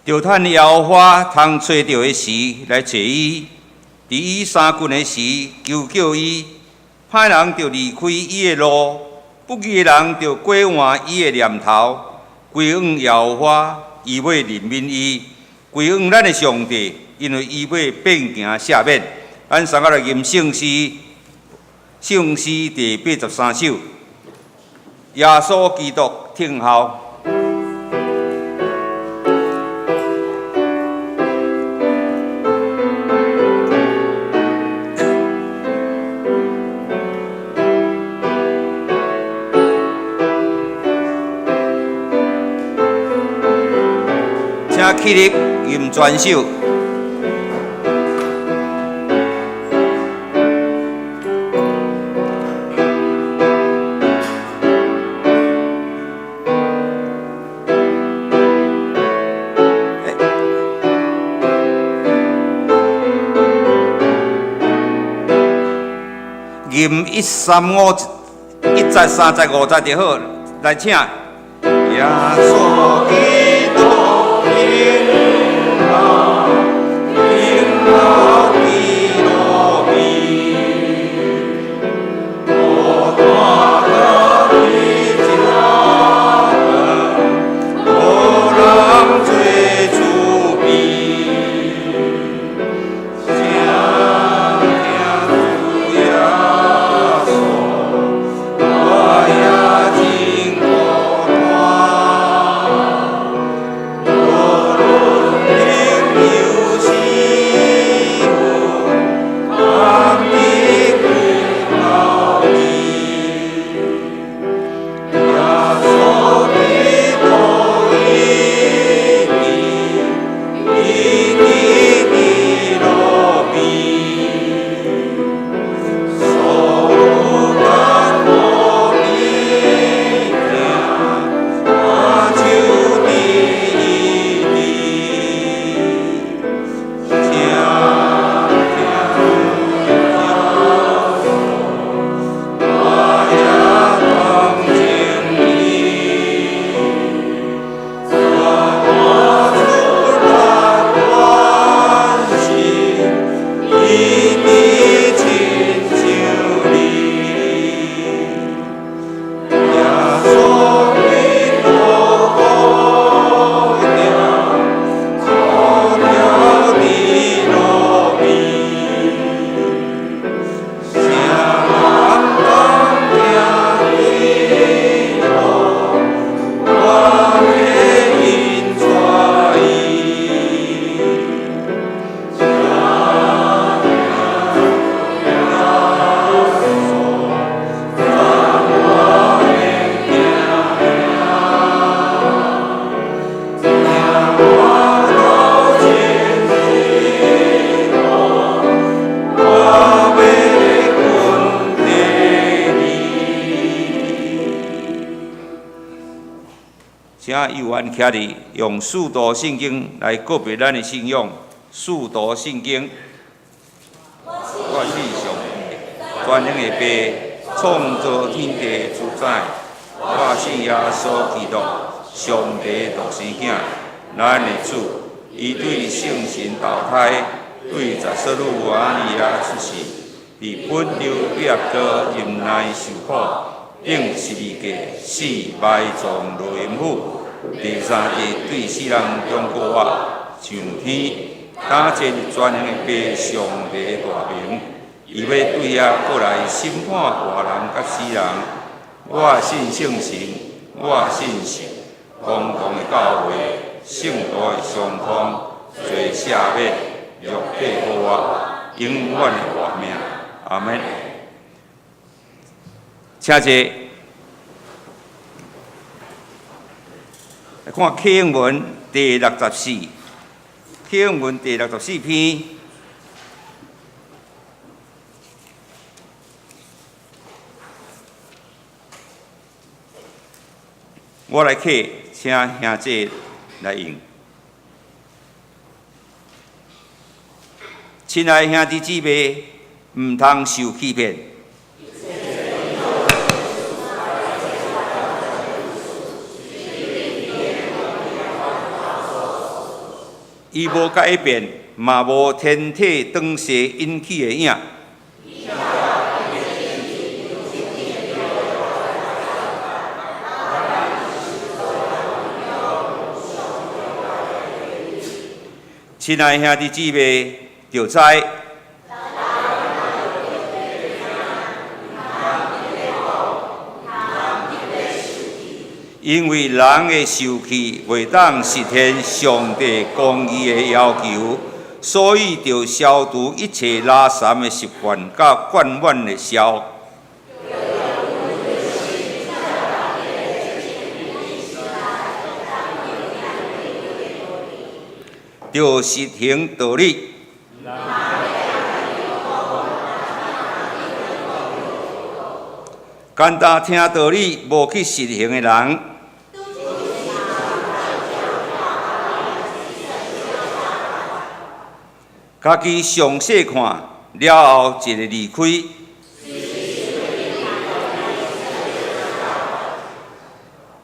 著趁耶和華通揣著的時來揣伊，佇伊相近的時求叫伊。歹人著離開伊的路，不義的人著改換伊的念頭。歸向耶和華，伊欲憐憫伊；歸向咱的上帝，因為伊欲變行赦免。咱三個來吟聖詩，聖詩第83首，耶穌基督聽候。請起立，吟全首。吟一三五一節、三節、五節就好，來請。耶穌基督聽候，聽候佇路邊，孤單獨佇這等，無人做厝邊。請聽主耶穌，我也真孤單。無論朋友是否，共佇君後邊。耶穌基督一直一直佇路邊，所有艱苦物件，我手佇伊佇。請聽主耶穌，我也同情伊。帶我出來關心，一直親像你。耶穌基督孤定，孤定佇路邊，啥人當行對路，我欲引帶伊。請聽主耶穌，讚我的行領我到前一步，我欲跟綴你。請有緣徛佇用使徒信經來告別咱的信仰。使徒信經，我信上帝，全能的父，創造天地的主宰。我信耶穌基督，上帝獨生囝，咱的主。伊對聖神投胎，對十索女瑪利亞出世，佇本丟彼拉多忍耐受苦，釘十字架死埋葬落陰府，第三日對死人中復活，上天，擔坐佇全能的父上帝的大明。伊欲對遐閣來審判活人佮死人。我信聖神，我信聖公共的教會，聖徒的相通，罪赦免，肉體復活，永遠的活命。阿門。請坐。來看啟應文第六十四，啟應文第六十四篇。我來啟，請兄弟來用。親愛兄弟姊妹，毋通受欺騙。伊無改變，嘛無天體轉勢引起的影。親愛兄弟姊妹，著知。因為人的受氣袂當實現上帝公義的要求，所以著消除一切垃圾的習慣佮灌滿的邪。著實行道理。干焦聽道理無去實行的人，家己詳細看了後，一个離開。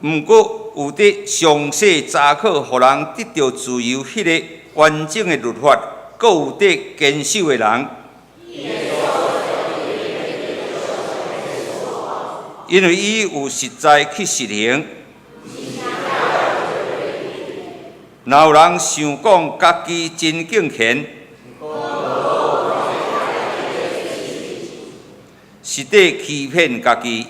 毋過有得詳細查考，予人得著自由，彼个完整的律法，閣有得堅守的人，因為伊有實在去實行。若有人想講家己真敬虔，是佇欺騙家己。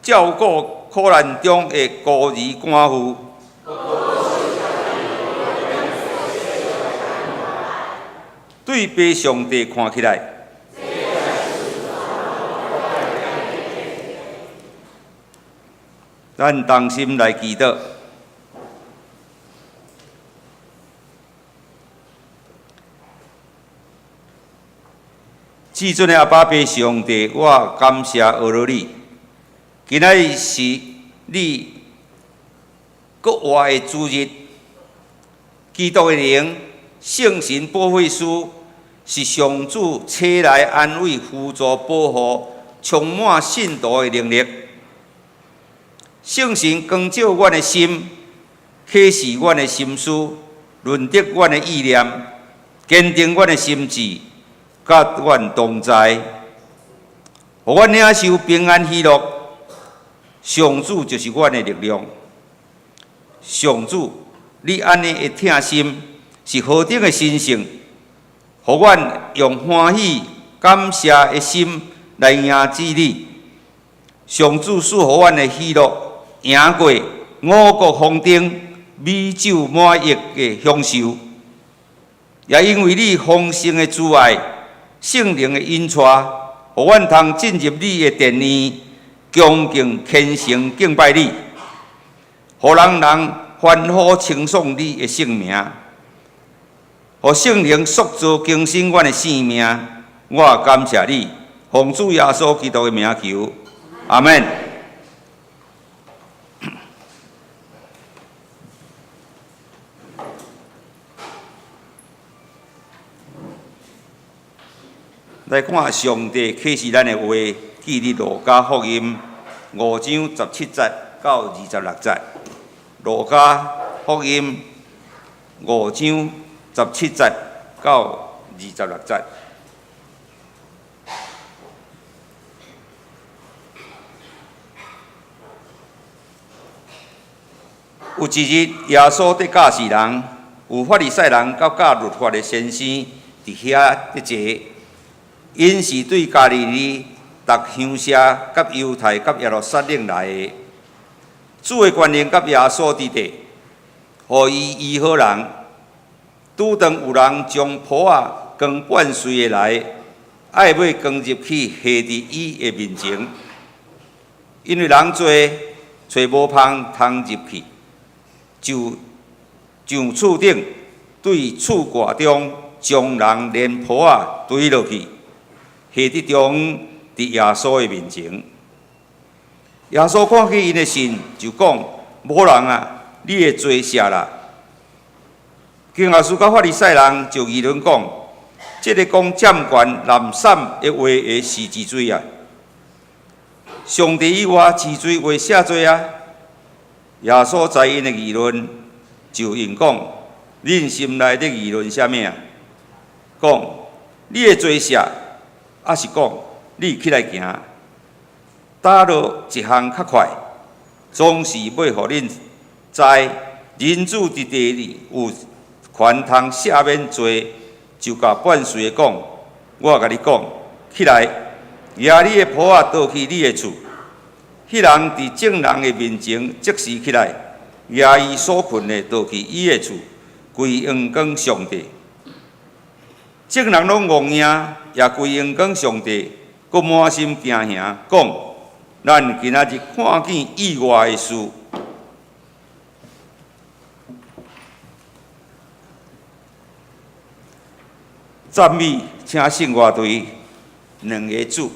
照顧苦難中的孤兒寡婦，對父上帝看起來，咱同心來祈禱。至尊的阿爸父上帝，我感謝阿羅你。今仔日是你閣活的主日，基督的靈、聖神保惠師是上主差來安慰、輔助、保護、充滿信徒的能力。聖神光照阮的心，啟示阮的心思，潤澤阮的意念，堅定阮的心志，佮阮同在，予阮領受平安喜樂。上主就是阮的力量。上主，你按呢的疼心是何等的神聖，予阮用歡喜感謝的心來迎接你。上主賜予阮的喜樂，贏過五穀豐登、美酒滿溢的享受。也因為你豐盛的慈愛、聖靈的引帶，予阮通進入你的殿院，恭敬虔誠敬拜你，予人人歡呼稱頌你的聖名，予聖靈塑造更新阮的生命。我感謝你，奉主耶穌基督的名求，阿們。來看上帝啟示咱的話，記佇路加福音五章十七節到二十六節。路加福音五章十七節到二十六節。有一日，耶穌佇教示人，有法利賽人佮教律法的先生佇遐佇坐，𪜶是對加利利逐鄉社、佮猶太、佮耶路撒冷來的。主的權能佮耶穌佇佇，予伊醫好人。拄當有人將鋪仔扛半碎的來，愛欲扛入去下佇伊的面前，因為人濟，揣無縫通入去，就上厝頂對厝蓋中將人連鋪仔墜落去，下佇中央佇耶穌的面前。耶穌看見𪜶的信，就講：某人啊，你的罪赦啦。經學士佮法利賽人就議論講：這个講佔權濫散的話的是治罪啊！上帝以外治罪話赦罪啊！耶穌知𪜶的議論，就應講：恁心內咧議論啥物啊？講你的罪赦，抑是講你起來行？佗落一項較快？總是欲予恁知，人子佇地裡有權通赦免罪，就共半睡的講：我共你講，起來，攑你的鋪仔，倒去你的厝。彼人佇眾人的面前即時起來，攑伊所睏的，倒去伊的厝，歸榮光上帝。眾人攏戇攑，也歸榮光上帝，閣滿心驚嚇，講：咱今仔日看見意外的事。讚美，請聖樂隊兩个主。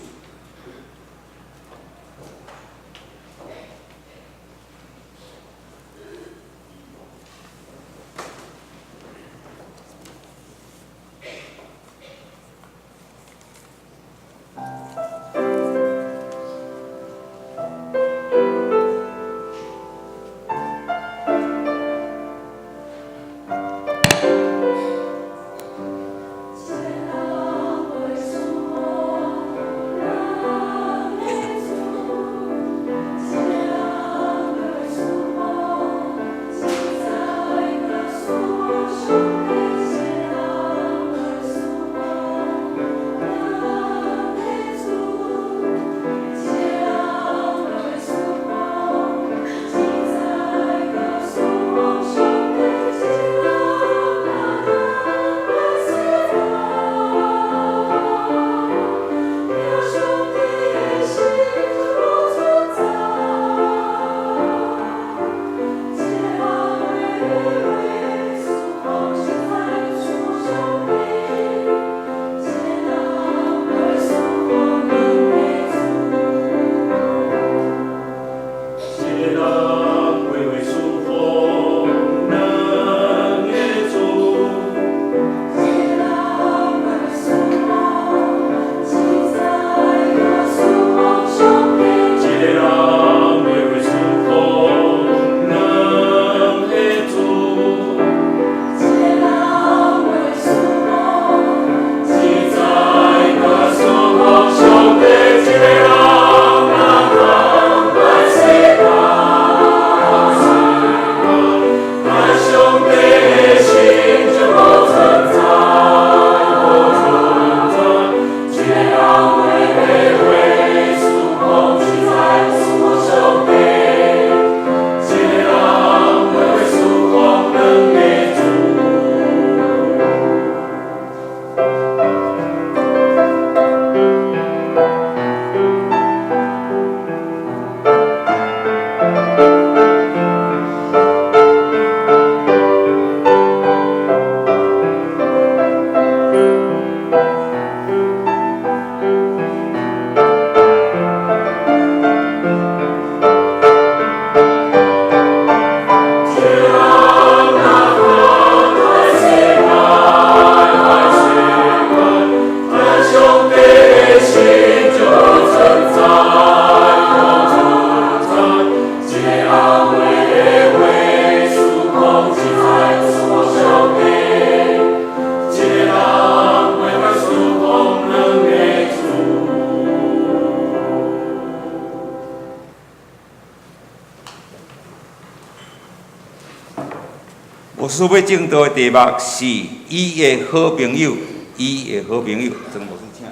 牧師欲證道的題目是伊的好朋友，伊的好朋友，曾牧師請。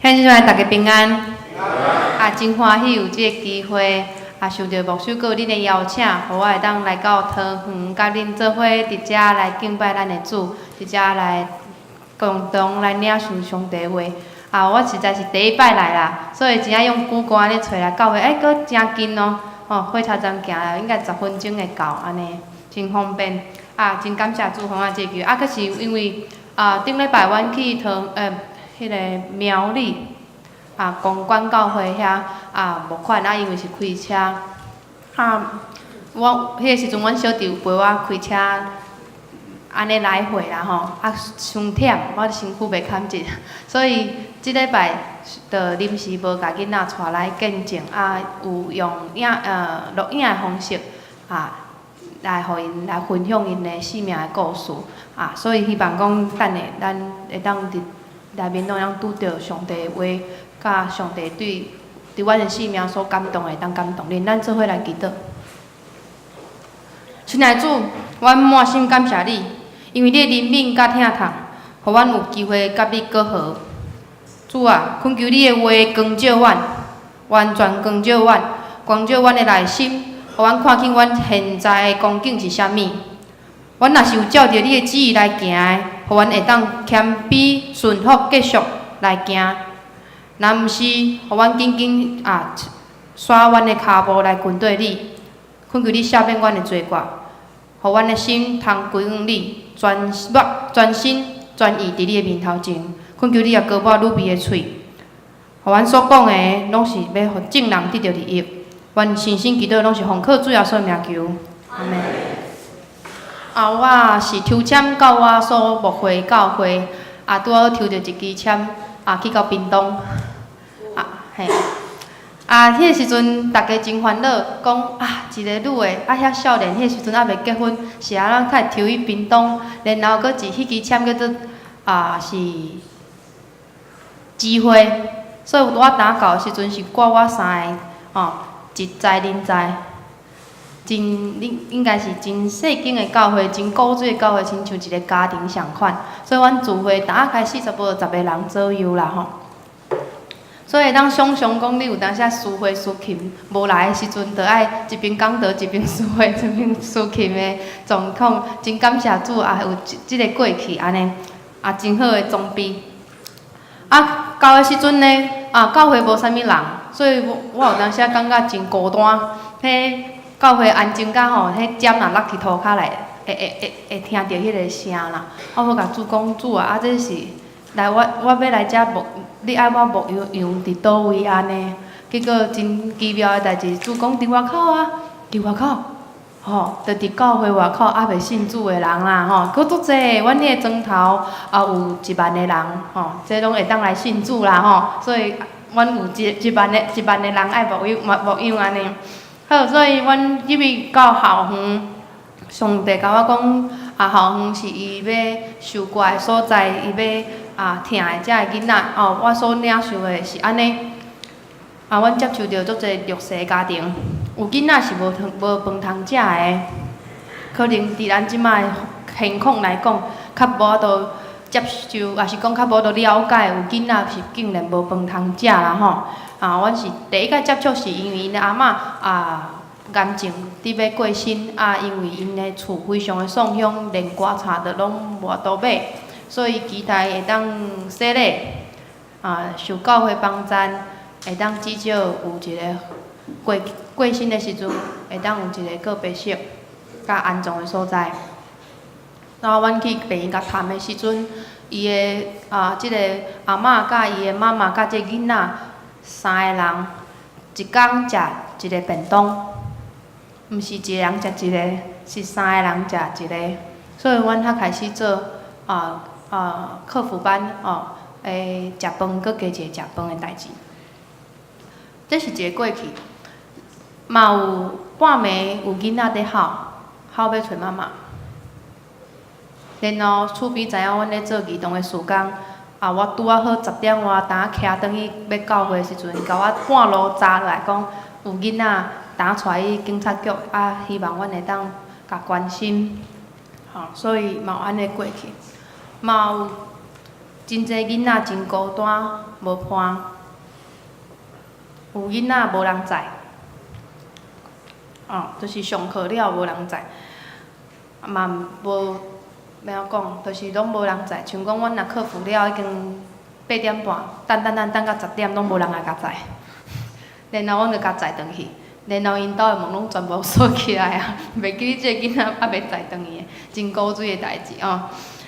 兄弟姊妹，大家平安。啊，真歡喜有這个機會，啊，受著牧師閣有恁的邀請，予我會當來到桃園，佮恁做伙佇遮來敬拜咱的主，佇遮來共同來領受上帝話。啊，我實在是第一擺來啦，所以真正用 Google 按呢揣來教會，欸，閣誠近哦，吼，火車站行來應該10分鐘會到，按呢，真方便。啊，真感謝主予我這個機會，啊，閣是因為啊，頂禮拜阮去桃彼个苗栗啊，公館教會遐啊募款，啊，因為是開車，啊，我彼個時陣阮小弟有陪我開車按呢來回啦吼，啊，傷忝，我身軀袂堪得，所以這禮拜就臨時無共囡仔帶來見證，啊，有用影錄影的方式啊，來予𪜶來分享𪜶的生命的故事，啊，所以希望講等下咱會當佇內面攏會當拄著上帝的話，佮上帝對佇阮的生命所感動的，會當感動恁。咱做伙來祈禱。親愛的主，阮滿心感謝你，因為你的憐憫佮疼痛，予阮有機會佮你媾和。主啊，懇求你的話光照阮，完全光照阮，光照阮的內心，予阮看見阮現在的光景是啥物。阮若是有照著你的旨意來行的，予阮會當謙卑順服，繼續來行。若毋是，予阮緊緊啊，徙阮的跤步來跟綴你，懇求你赦免阮的罪過，予阮的心通歸向你，專心專心專意佇你的面頭前。懇求你也膏抹女婢的喙，予阮所講的攏是欲予眾人得著利益。阮深深祈禱，攏是奉靠主耶穌名求。阿們。啊，我是抽籤到我所牧會教會，啊，拄好抽著一支籤，啊，去到屏東。啊，嘿。啊，彼個時陣，逐家真煩惱，講啊，一個女的，啊遐少年，彼個時陣猶未結婚，是按怎會抽去屏東？然後閣一彼支籤叫做啊是聚會，所以我當到的時陣是掛我三个，吼，一在兩在，真應應該是真細間的教會，真古錐的教會，親像一個家庭仝款。所以阮聚會當仔開始差不多十個人左右啦吼。所以會當想像講，你有當時司會司琴無來的時陣，就愛一邊講道一邊司會一邊司琴的狀況。真感謝主啊，有這這个過去按呢，啊真好的裝備。啊，到的時陣呢，啊教會無啥物人，所以我我有當時感覺真孤單。彼教會安靜甲吼，彼針若落佇塗跤內，會會會會聽著彼个聲啦。我欲共主講，主啊，啊這是來我我欲來遮牧，你愛我牧羊羊佇佗位按呢？結果真奇妙的代誌，主講佇外口啊，佇外口，吼，就佇教會外口猶未信主的人啦，吼，閣足濟。阮彼个莊頭也有1萬個人，吼，這攏會當來信主啦，吼，所以阮有一一萬個一萬個人愛牧養牧養按呢。好，所以阮入去到校園，上帝共我講，啊，校園是伊欲受割的所在，伊欲啊疼的遮个囡仔，哦，我所領受的是按呢。啊，阮接受著足濟弱勢家庭，有囡仔是無湯無飯通食的，可能佇咱這擺現況來講，較無法度接受，抑是講較無法度了解，有囡仔是竟然無飯通食啦吼。啊，阮是第一擺接觸，是因為𪜶的阿嬤啊，癌症佇欲過身，啊，因為𪜶的厝非常的喪鄉，連棺材都攏無法度買，所以期待會當洗禮，啊，受教會幫贊，會當至少有一个過過身的時陣，會當有一个告別式，佮安葬的所在。然後阮去病院共探的時陣，伊的啊，這个阿嬤佮伊的媽媽佮這个囡仔三個人，一工食一个便當，毋是一個人食一个，是三個人食一个。所以阮才開始做啊啊課輔班哦，會食飯閣加一个食飯的代誌。這是一個過去，嘛有半暝有囡仔佇哭，哭欲揣媽媽。然後厝邊知影阮咧做兒童的事工，啊，我拄仔好10點外當騎轉去欲教會的時陣，共我半路查落來講，有囡仔當帶去警察局，啊，希望阮會當共關心，吼，所以嘛有按呢過去，嘛有真濟囡仔真孤單，無伴，有囡仔無人載，哦，就是上課了無人載，嘛無。欲按怎講，就是攏無人載，像講阮若課輔了已經8點半，等等等等到10點，攏無人來共載，然後阮就共載轉去，然後𪜶兜的門攏全部鎖起來啊，袂記得這个囡仔猶未載轉去的，真古錐的代誌哦。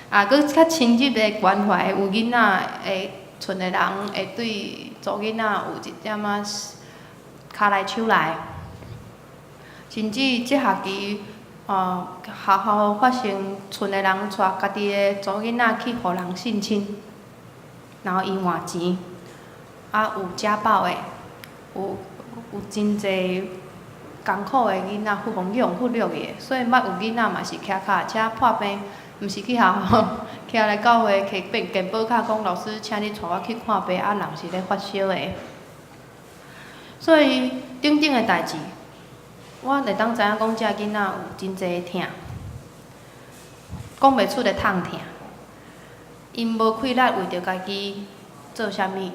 啊，閣較深入的關懷，有囡仔會賰的人會對查某囡仔有一點仔跤來手來，甚至這學期。哦，學校發生賰的人帶家己的查某囡仔去予人性侵，然後伊換錢，啊有食飽的，有真濟艱苦的囡仔，予予忽略去的，所以捌有囡仔嘛是騎腳踏車破病，毋是去學校，騎來教會摕健保卡講老師，請你帶我去看病，啊人是咧發燒的。所以等等的代誌，我會當知影講，這囡仔有真濟疼，講袂出的痛疼。𪜶無氣力為著家己做啥物。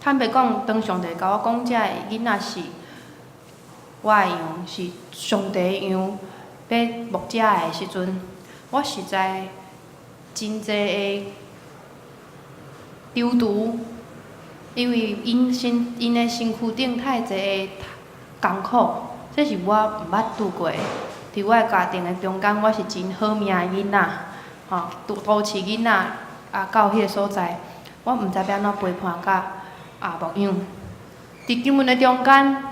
坦白講，當上帝共我講，這个囡仔是我的羊，是上帝的羊，欲牧遮的時陣，我實在真濟的躊躇，因為𪜶的身軀頂太濟的艱苦，這是我毋捌拄過的。佇我的家庭的中間，我是真好命的囡仔，吼，都市囡仔啊，到彼个所在，我毋知欲按怎陪伴佮牧養。佇經文的中間，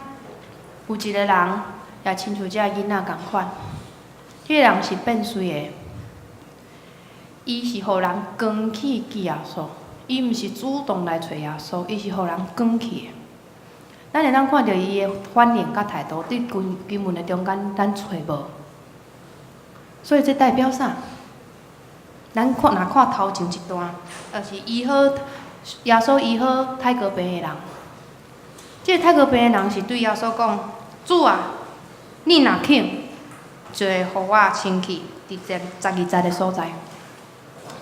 有一个人也親像這个囡仔仝款，彼个人是變媠的，伊是予人扛去見耶穌，伊毋是主動來揣耶穌，伊是予人扛去的。咱會當看著伊的反應佮態度，佇經文的中間，咱揣無。所以這代表啥？咱看，若看頭前一段，就是醫好耶穌醫好泰國病的人。這个泰國病的人是對耶穌講：主啊，你若肯，就會予我清氣佇這12節的所在。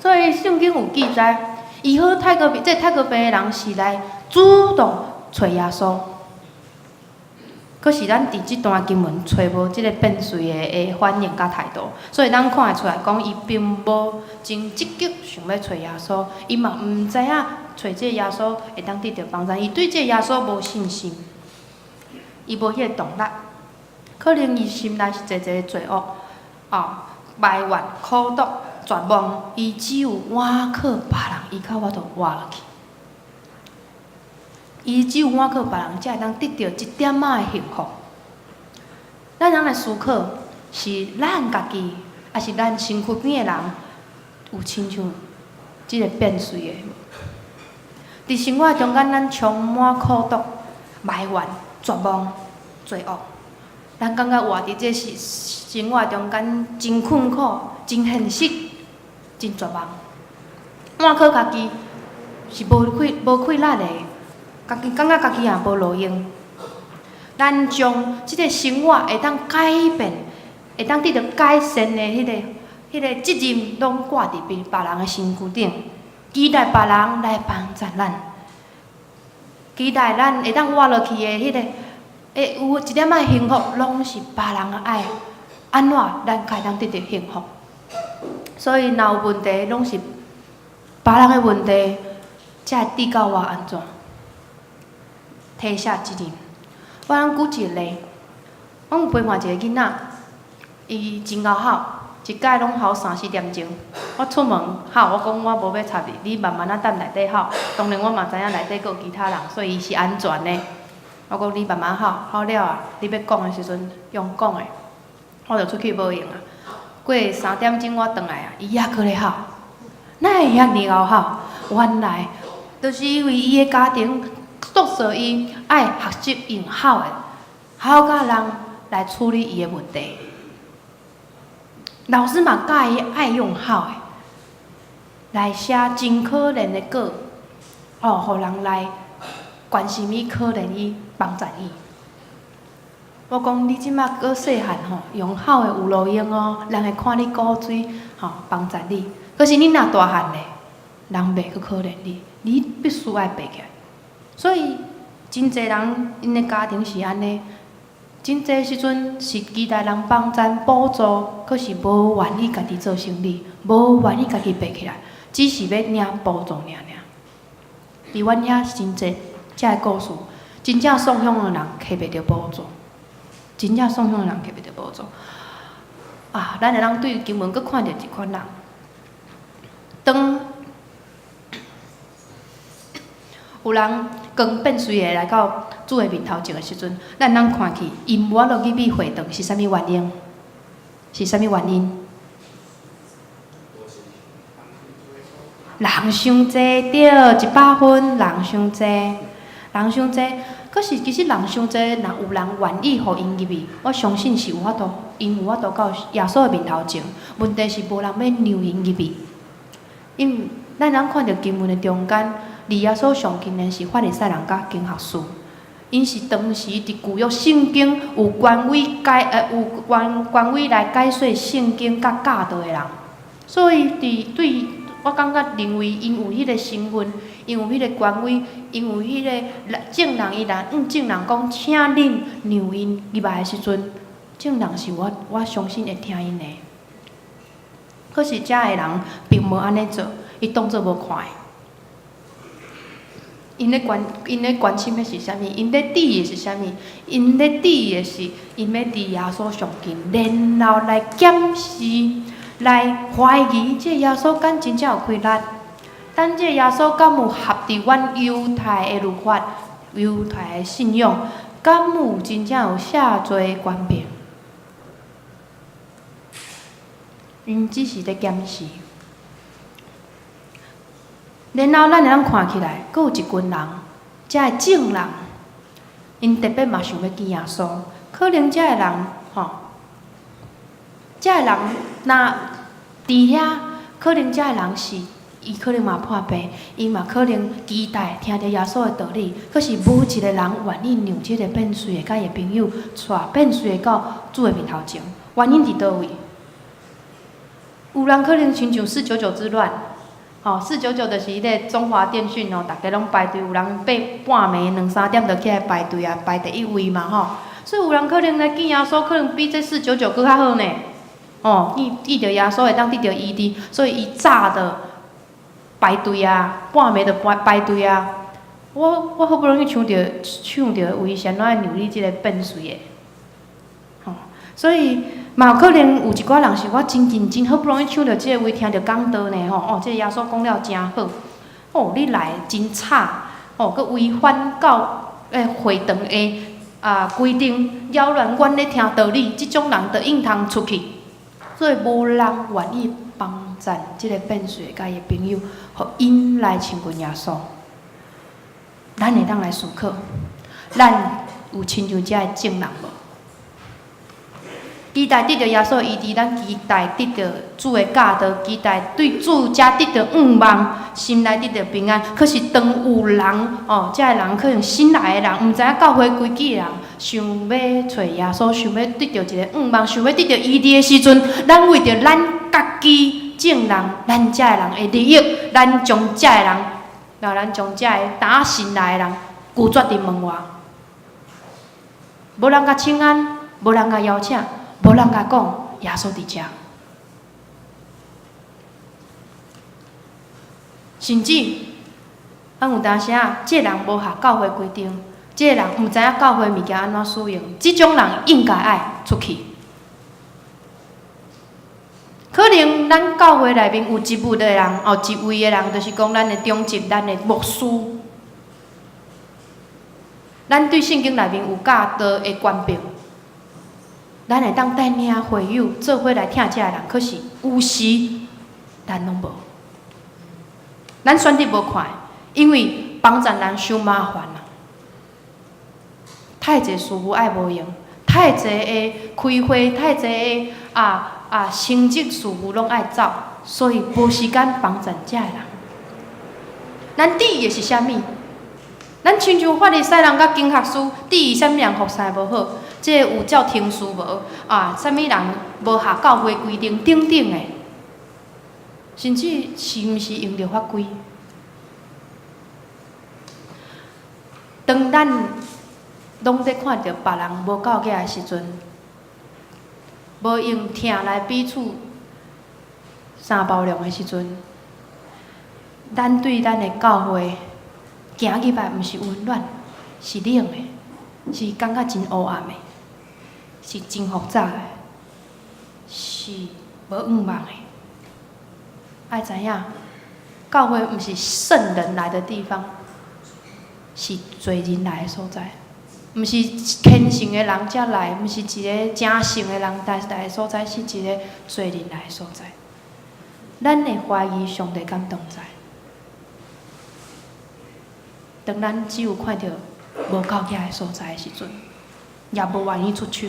所以聖經有記載，醫好泰國病，這个泰國病的人是來主動揣耶穌。可是咱佇這段經文揣無這个變媠的反應佮態度，所以咱看會出來講，伊並無真積極想欲揣耶穌，伊嘛毋知影揣這个耶穌會當得著幫助，伊對這个耶穌無信心，伊無彼个動力，可能伊心內是濟濟的罪惡，埋怨、苦毒、絕望，伊只有倚靠別人，伊較有法度活落去。伊只有倚靠別人，才會當得著一點仔的幸福。咱通來思考，是咱家己，抑是咱身軀邊的人，有親像這个變媠的無？佇生活中間，咱充滿苦毒、埋怨、絕望、罪惡。咱感覺活佇這是生活中間真困苦、真現實、真絕望。倚靠家己是無氣力的。家己感覺家己也無路用，咱將這个生活會當改變、會當得著改善的彼个責任，攏掛佇別人的身軀頂，期待別人來幫助咱，期待咱會當活落去的彼个，會有一點仔幸福，攏是別人的愛。按怎咱才會當得著幸福？所以，若有問題，攏是別人的問題，才會得到我按怎？推卸責任。我通舉一个例，我有陪伴一個囡仔，伊真𠢕吼，一擺攏吼三四點鐘。我出門吼，我講我無欲插你，你慢慢仔等內底吼。當然我嘛知影內底閣有其他人，所以伊是安全的。我講你慢慢吼，吼了啊，你欲講的時陣用講的，我就出去無閒啊。過3點鐘我轉來啊，伊猶閣咧吼，哪會遐爾𠢕吼？原來，就是因為伊的家庭。督促伊愛學習用吼的，吼佮人來處理伊的問題。老師嘛教伊愛用吼的，來寫真可憐的稿，哦，予人來關心伊、可憐伊、幫助伊。我講你這馬閣細漢吼，用吼的有路用哦，人會看你古錐，吼幫助你。可是你若大漢咧，人袂閣可憐你，你必須愛爬起來。所以，真濟人𪜶的家庭是按呢，真濟時陣是期待人幫贊補助，可是無願意家己做生理，無願意家己爬起來，只是欲領補助爾爾。佇阮遐真濟遮个故事，真正送養的人摕袂著補助，真正送養的人摕袂著補助。啊，咱會當對經文閣看著一款人，當有人扛變媠的來到主的面頭前的時陣，咱通看去，伊無法度入去會堂，是啥物原因？是啥物原因？人傷濟，對，100分，人傷濟，人傷濟。可是其實人傷濟，若有人願意予𪜶入去，我相信是有法度，𪜶有法度到耶穌的面頭前。問題是無人欲讓𪜶入去，因為咱通看著經文的中間，離耶穌上近的是法利賽人佮經學士，𪜶是當時佇舊約聖經有權威解，有權威來解說聖經佮教導的人，所以佇對我感覺認為𪜶有彼個身份，𪜶有彼個權威，𪜶有彼個眾人伊若向眾人講，請恁讓𪜶入來的時陣，眾人是我相信會聽𪜶的。可是遮的人並無按呢做，伊當做無看的。𪜶咧關心的是啥物？𪜶咧佇意的是啥物？𪜶咧佇意的是，𪜶欲佇耶穌上近，然後來檢視、來懷疑，這耶穌敢真正有氣力？等這耶穌敢有合佇阮猶太的律法、猶太的信仰，敢有真正有赦罪的權柄？𪜶只是咧檢視。然後咱會當看起來，閣有一群人，遮的眾人，𪜶特別嘛想欲見耶穌。可能遮的人，吼，遮的人若佇遐，可能遮的人是，伊可能嘛破病，伊嘛可能期待聽著耶穌的道理。可是無一個人願意讓這个變媠的佮伊的朋友帶變媠的到主的面頭前。原因佇佗位？有人可能親像四九九之亂。吼，四九九就是彼个中華電信哦，逐家攏排隊，有人八半暝兩三點就起來排隊啊，排第一位嘛吼。所以有人可能來見耶穌，可能比這四九九閣較好呢。哦，見著耶穌會當得著醫治，所以伊早就排隊啊，半暝就排隊啊。我好不容易搶著位，是按怎會讓你這个變媠的？吼，所以。嘛有可能有一寡人是我真認真，好不容易搶著這个位，聽著講道呢吼，哦，這个耶穌講了真好，哦，你來真吵，哦，閣違反教會堂的規定，擾亂阮咧聽道理，這種人就應當出去。所以無人願意幫贊這个變媠的佮伊的朋友，予𪜶來親近耶穌。咱會當來思考，咱有親像遮的眾人無？期待得著耶穌醫治，咱期待得著主的教導，期待對主遮得著向望，心內得著平安。可是當有人哦，遮的人可能新來的人，毋知影教會規矩的人，想欲揣耶穌，想欲得著一个向望，想欲得著醫治的時陣，咱為著咱家己眾人，咱遮的人的利益，咱將遮的人，然後咱將遮的打新來的人拒絕佇門外，無人共請安，無人共邀請。無人共講，耶穌佇遮，甚至咱有當時啊，這个人無合教會規定，這个人毋知影教會物件按怎使用，這種人應該愛出去。可能咱教會內面有職務的人，哦，職位的人，就是講咱的長執、咱的牧師，咱對聖經內面有教導的權柄。咱會當帶領會友做伙來疼遮的人，可是有時咱攏無，咱選擇無看，因為幫贊人傷麻煩啦，太濟事務愛無閒，太濟的開會，太濟的行政事務攏愛走，所以無時間幫贊遮的人。咱佇意的是啥物？咱親像法利賽人佮經學士，佇意啥物人服侍無好？這個有照程序無？啊，啥物人無合教會規定等等的，甚至是毋是用著法規？當咱攏咧看著別人無夠額的時陣，無用疼來彼此相包容的時陣，咱對咱的教會行入來，毋是溫暖，是冷的，是感覺真烏暗的，是真複雜的，是無向望的。愛知影，教會毋是聖人來的地方，是罪人來的所在，毋是虔誠的人才來，毋是一个誠聖的人來的所在，是一个罪人來的所在。咱會懷疑上帝敢當在？當咱只有看著無夠額的所在的時陣，也無願意出手。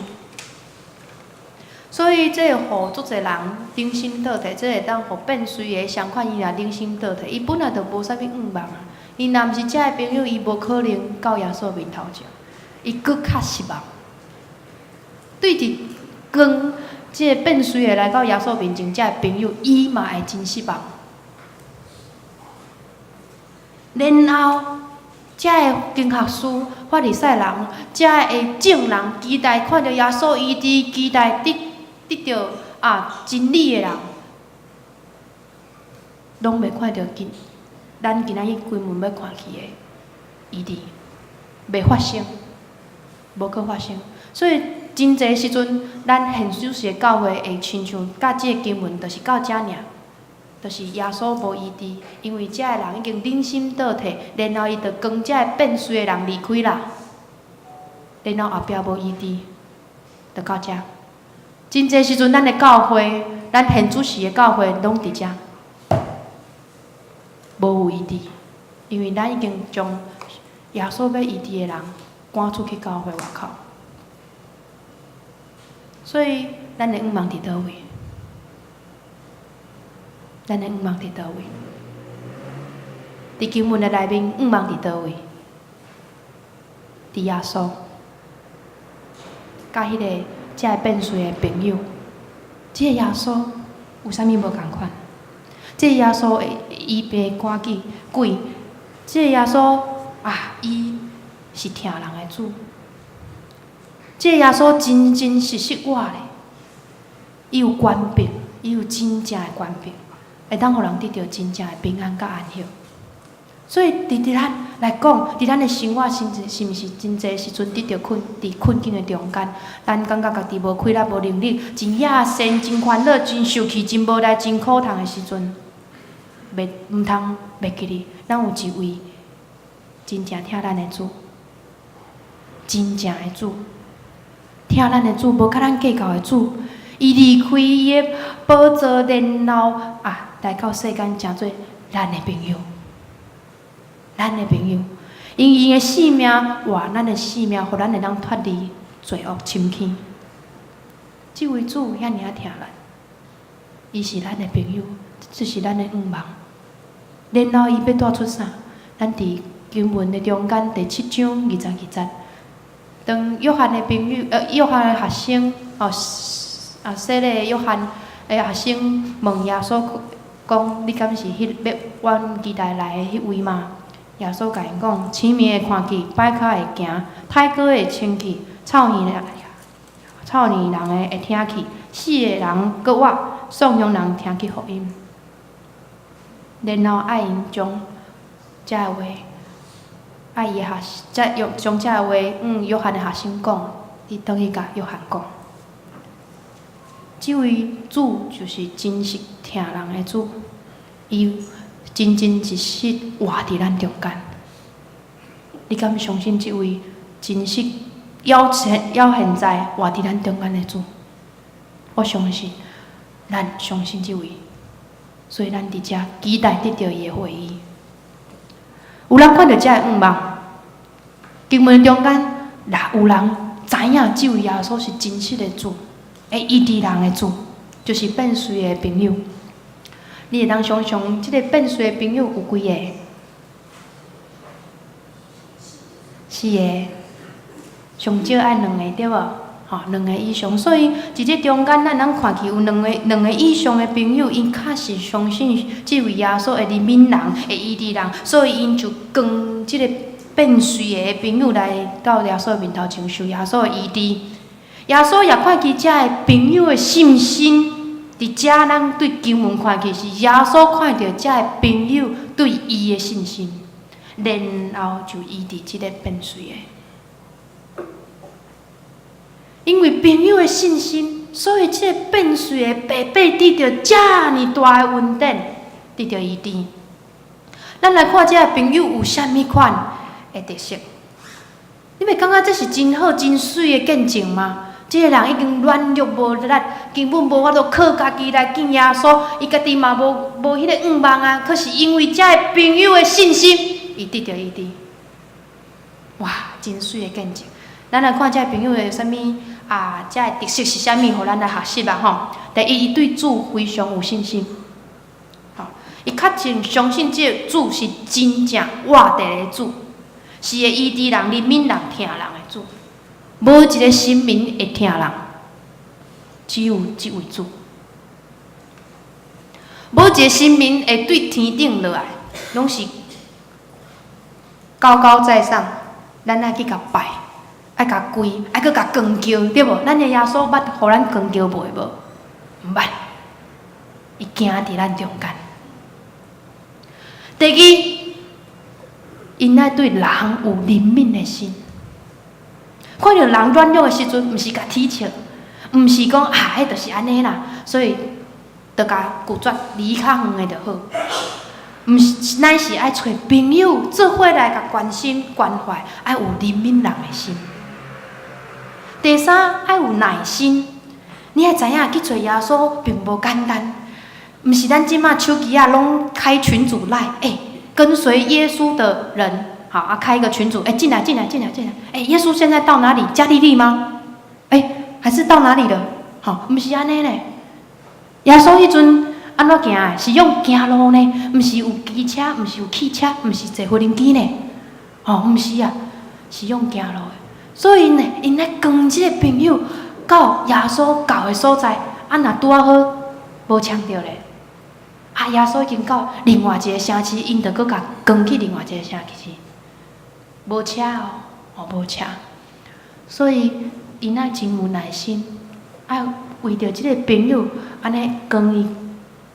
所以，這會予足濟人忍心倒退，這會當予變隨的相款，伊若忍心倒退，伊本來就無啥物願望啊。伊若毋是遮的朋友，伊無可能到耶穌面頭前，伊閣較失望。對佇光這个變隨的來到耶穌面前，遮的朋友，伊嘛會真失望。然後，遮的經學師、法利賽人、遮的眾人期待看著耶穌醫治，期待得得著啊真理的人，攏袂看著今咱今仔日經文欲看去的醫治，袂發生，無閣發生。所以真濟時陣，咱現主時的教會會親像佮這个經文，就是到遮爾，就是耶穌無醫治，因為遮的人已經忍心倒退，然後伊就扛遮个變隨的人離開啦，然後後壁無醫治，就到遮。真濟時陣，咱的教會，咱現主時的教會，攏佇遮，無有醫治，因為咱已經將耶穌欲醫治的人趕出去教會外口。所以，咱的願望佇佗位？咱的願望佇佗位？佇經文的內面，願望佇佗位？佇耶穌，佮彼个遮个變隨的朋友，這个耶穌有啥物無仝款？這个耶穌會醫病趕鬼，鬼，這個耶穌啊，伊是疼人的主。這個耶穌真真實實活咧，伊有權柄，伊有真正的權柄，會當予人得著真正的平安佮安息。所以，佇佇咱來講，佇咱的生活，是是毋是真濟時陣得著困，佇困境的中間，咱感覺家己無氣力、無能力，真野神、真煩惱、真受氣、真無奈、真苦痛的時陣，袂毋通袂記得，咱有一位真正疼咱的主，真正的主，疼咱的主，無佮咱計較的主，伊離開伊的寶座，然後啊，來到世間，成做咱的朋友。咱的朋友，用伊的性命換咱的性命，予咱會當脫離罪惡深坑。這位主遐爾仔疼咱，伊是咱的朋友，這是咱的願望。然後伊欲帶出啥？咱佇經文的中間第七章二十二節，當約翰的朋友，約翰的學生，哦，啊，洗禮約翰的學生問耶穌講：你敢是彼欲阮期待來的彼位嗎？耶穌共𪜶講：青盲會看見，跛跤會行，癩瘳會清氣，臭耳人、臭耳人的會聽去，死的人閣活，喪鄉人聽去福音。然後愛𪜶將這个話，愛伊的學，才約將這個話，約翰的學生講，你轉去共約翰講。這位主就是真實疼人的主，伊真真實實活佇咱中間。你敢相信這位真實猶現猶現在活佇咱中間的主？我相信，咱相信這位，所以咱佇遮期待得著伊的回應。有人看著這个願望，經文中間，若有人知影這位耶穌是真實的主，會醫治人的主，就是變隨的朋友。你會當想像這个變隨的朋友有幾個？四個，上少愛兩個對無？吼，兩個以上。所以佇這中間，咱通看去有兩個兩個以上的朋友，𪜶確實相信這位耶穌會憐憫人，會醫治人，所以𪜶就扛這個變隨的朋友來到耶穌面頭前受耶穌的醫治。耶穌也看見這个朋友的信心，佇遮咱對經文看去是耶穌看著這个朋友對伊的信心，然後就醫治這个變隨的。因為朋友的信心，所以這个變隨的白白得著遮爾大的恩典，得著醫治。咱來看這个朋友有啥物款的特色？你袂感覺這是真好、真媠的見證嗎？這个人已經軟弱無力，根本無法度靠家己來見耶穌，伊家己嘛無無彼个願望啊。可是因為這个朋友的信心，伊得著醫治。真媠的見證。咱來看這个朋友的啥物啊？這个特色是啥物？予咱來學習啊！吼，第一，伊對主非常有信心。吼，伊確信相信這个主是真正活佇的主，是會醫治人、憐憫人、疼人的主。無一個神明會疼人，只有這位主。無一個神明會對天頂落來，攏是高高在上，咱愛去共拜，愛共跪，愛閣共扛轎，對無？咱的耶穌捌予咱扛轎袂無？毋捌，伊行佇咱中間。第二，𪜶愛對人有憐憫的心，看著人軟弱的時陣，毋是共恥笑，毋是講啊，彼就是按呢啦，所以就共拒絕離較遠的就好。毋是，乃是愛揣朋友做伙來共關心關懷，愛有憐憫人的心。第三，愛有耐心。你愛知影去揣耶穌並無簡單，毋是咱這馬手機仔攏開群組來，跟隨耶穌的人，好啊，開一個群組，進來進來進來進來，耶穌現在到哪裡？加利利嗎？還是到哪裡了？好，毋是按呢咧。耶穌彼陣按怎行的？是用行路呢，毋是有機車，毋是有汽車，毋是坐飛機呢。哦，毋是啊，是用行路的。所以呢，𪜶來扛這個朋友到耶穌到的所在，啊，若拄仔好無搶著咧，啊，耶穌已經到另外一個城市，𪜶就閣共扛去另外一個城市，無車哦，哦，無車。所以𪜶愛真有耐心，愛為著這個朋友，按呢扛伊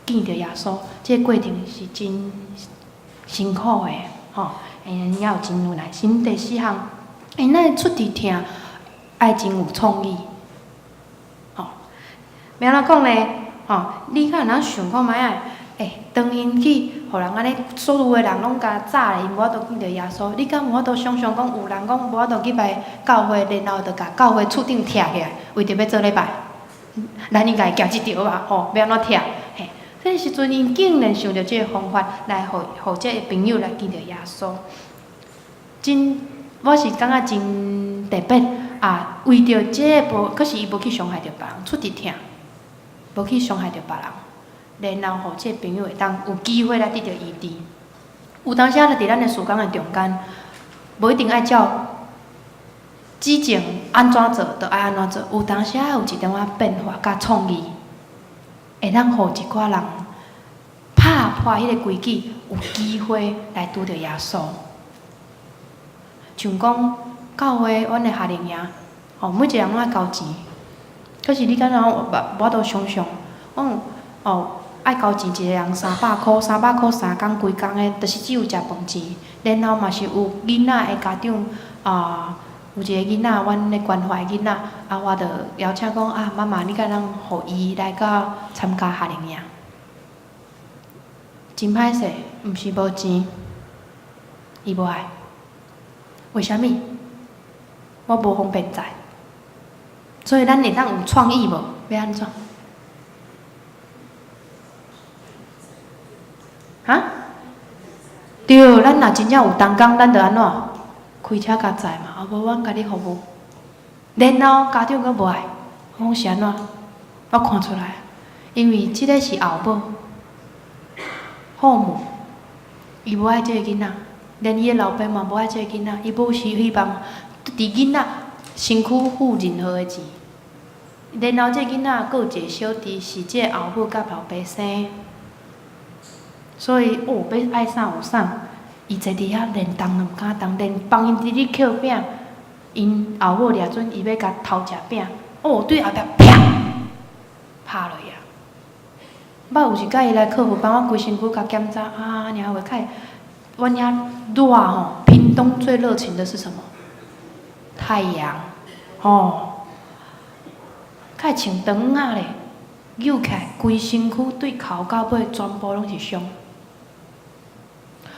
見著耶穌，這個過程是真辛苦的，吼，𪜶也有真有耐心。第四項，𪜶愛出佇疼，愛真有創意，吼。欲按怎講呢？吼，你敢會當想看覓仔？當𪜶去予人按呢，所有的人攏共紮咧，𪜶無法度見著耶穌。你敢有法度想像講，有人講無法度去拜教會，然後就共教會厝頂拆起來，為著欲做禮拜？咱應該會行這著吧？吼，欲按怎拆？嘿，這個時陣，𪜶竟然想著這個方法來予這個朋友來見著耶穌。真，我是感覺真特別啊！為著這個無，可是伊無去傷害著別人，出佇疼，無去傷害著別人，然後予這個朋友會當有機會來得著醫治。有當時仔佇咱的事工的中間，無一定愛照之前按怎做，就愛按怎做。有當時仔有一點仔變化佮創意，會當予一寡人拍破彼個規矩，有機會來拄著耶穌。像講教會，阮的夏令營，吼，每一個人攏愛交錢。可是你敢若無法度想像，講哦，愛交錢一個人三百箍，三百箍三工規工的，就是只有食飯錢。然後嘛是有囡仔的家長啊，有一個囡仔，阮咧關懷囡仔，啊，我就邀請講啊，媽媽，你敢通予伊來到參加夏令營？真歹勢，毋是無錢，伊無愛。為啥物？我無方便載，所以咱會當有創意無？欲按怎？哈？對，咱若真正有同工，咱就按怎？開車共載嘛，啊無阮共你服務。然後家長閣無愛，我講是按怎？我看出來，因為這个是後母，後母，伊無愛這個囡仔，連伊的老爸嘛無愛這個囡仔，伊無是希望佇囡仔身軀付任何的錢。然後這個囡仔閣有一個小弟，是這個後母佮老爸生，所以哦，欲愛啥有啥，伊坐佇遐連動都毋敢動，連幫𪜶佇咧抾餅，𪜶後母掠準伊欲共偷食餅，哦，對後壁啪拍落去啊！捌有一擺伊來客服幫我規身軀共檢查，啊，爾會較阮遐熱吼，屏東最熱情的是什麼？太陽，吼，較會穿長仔咧，扭起來規身軀對頭到尾全部攏是傷。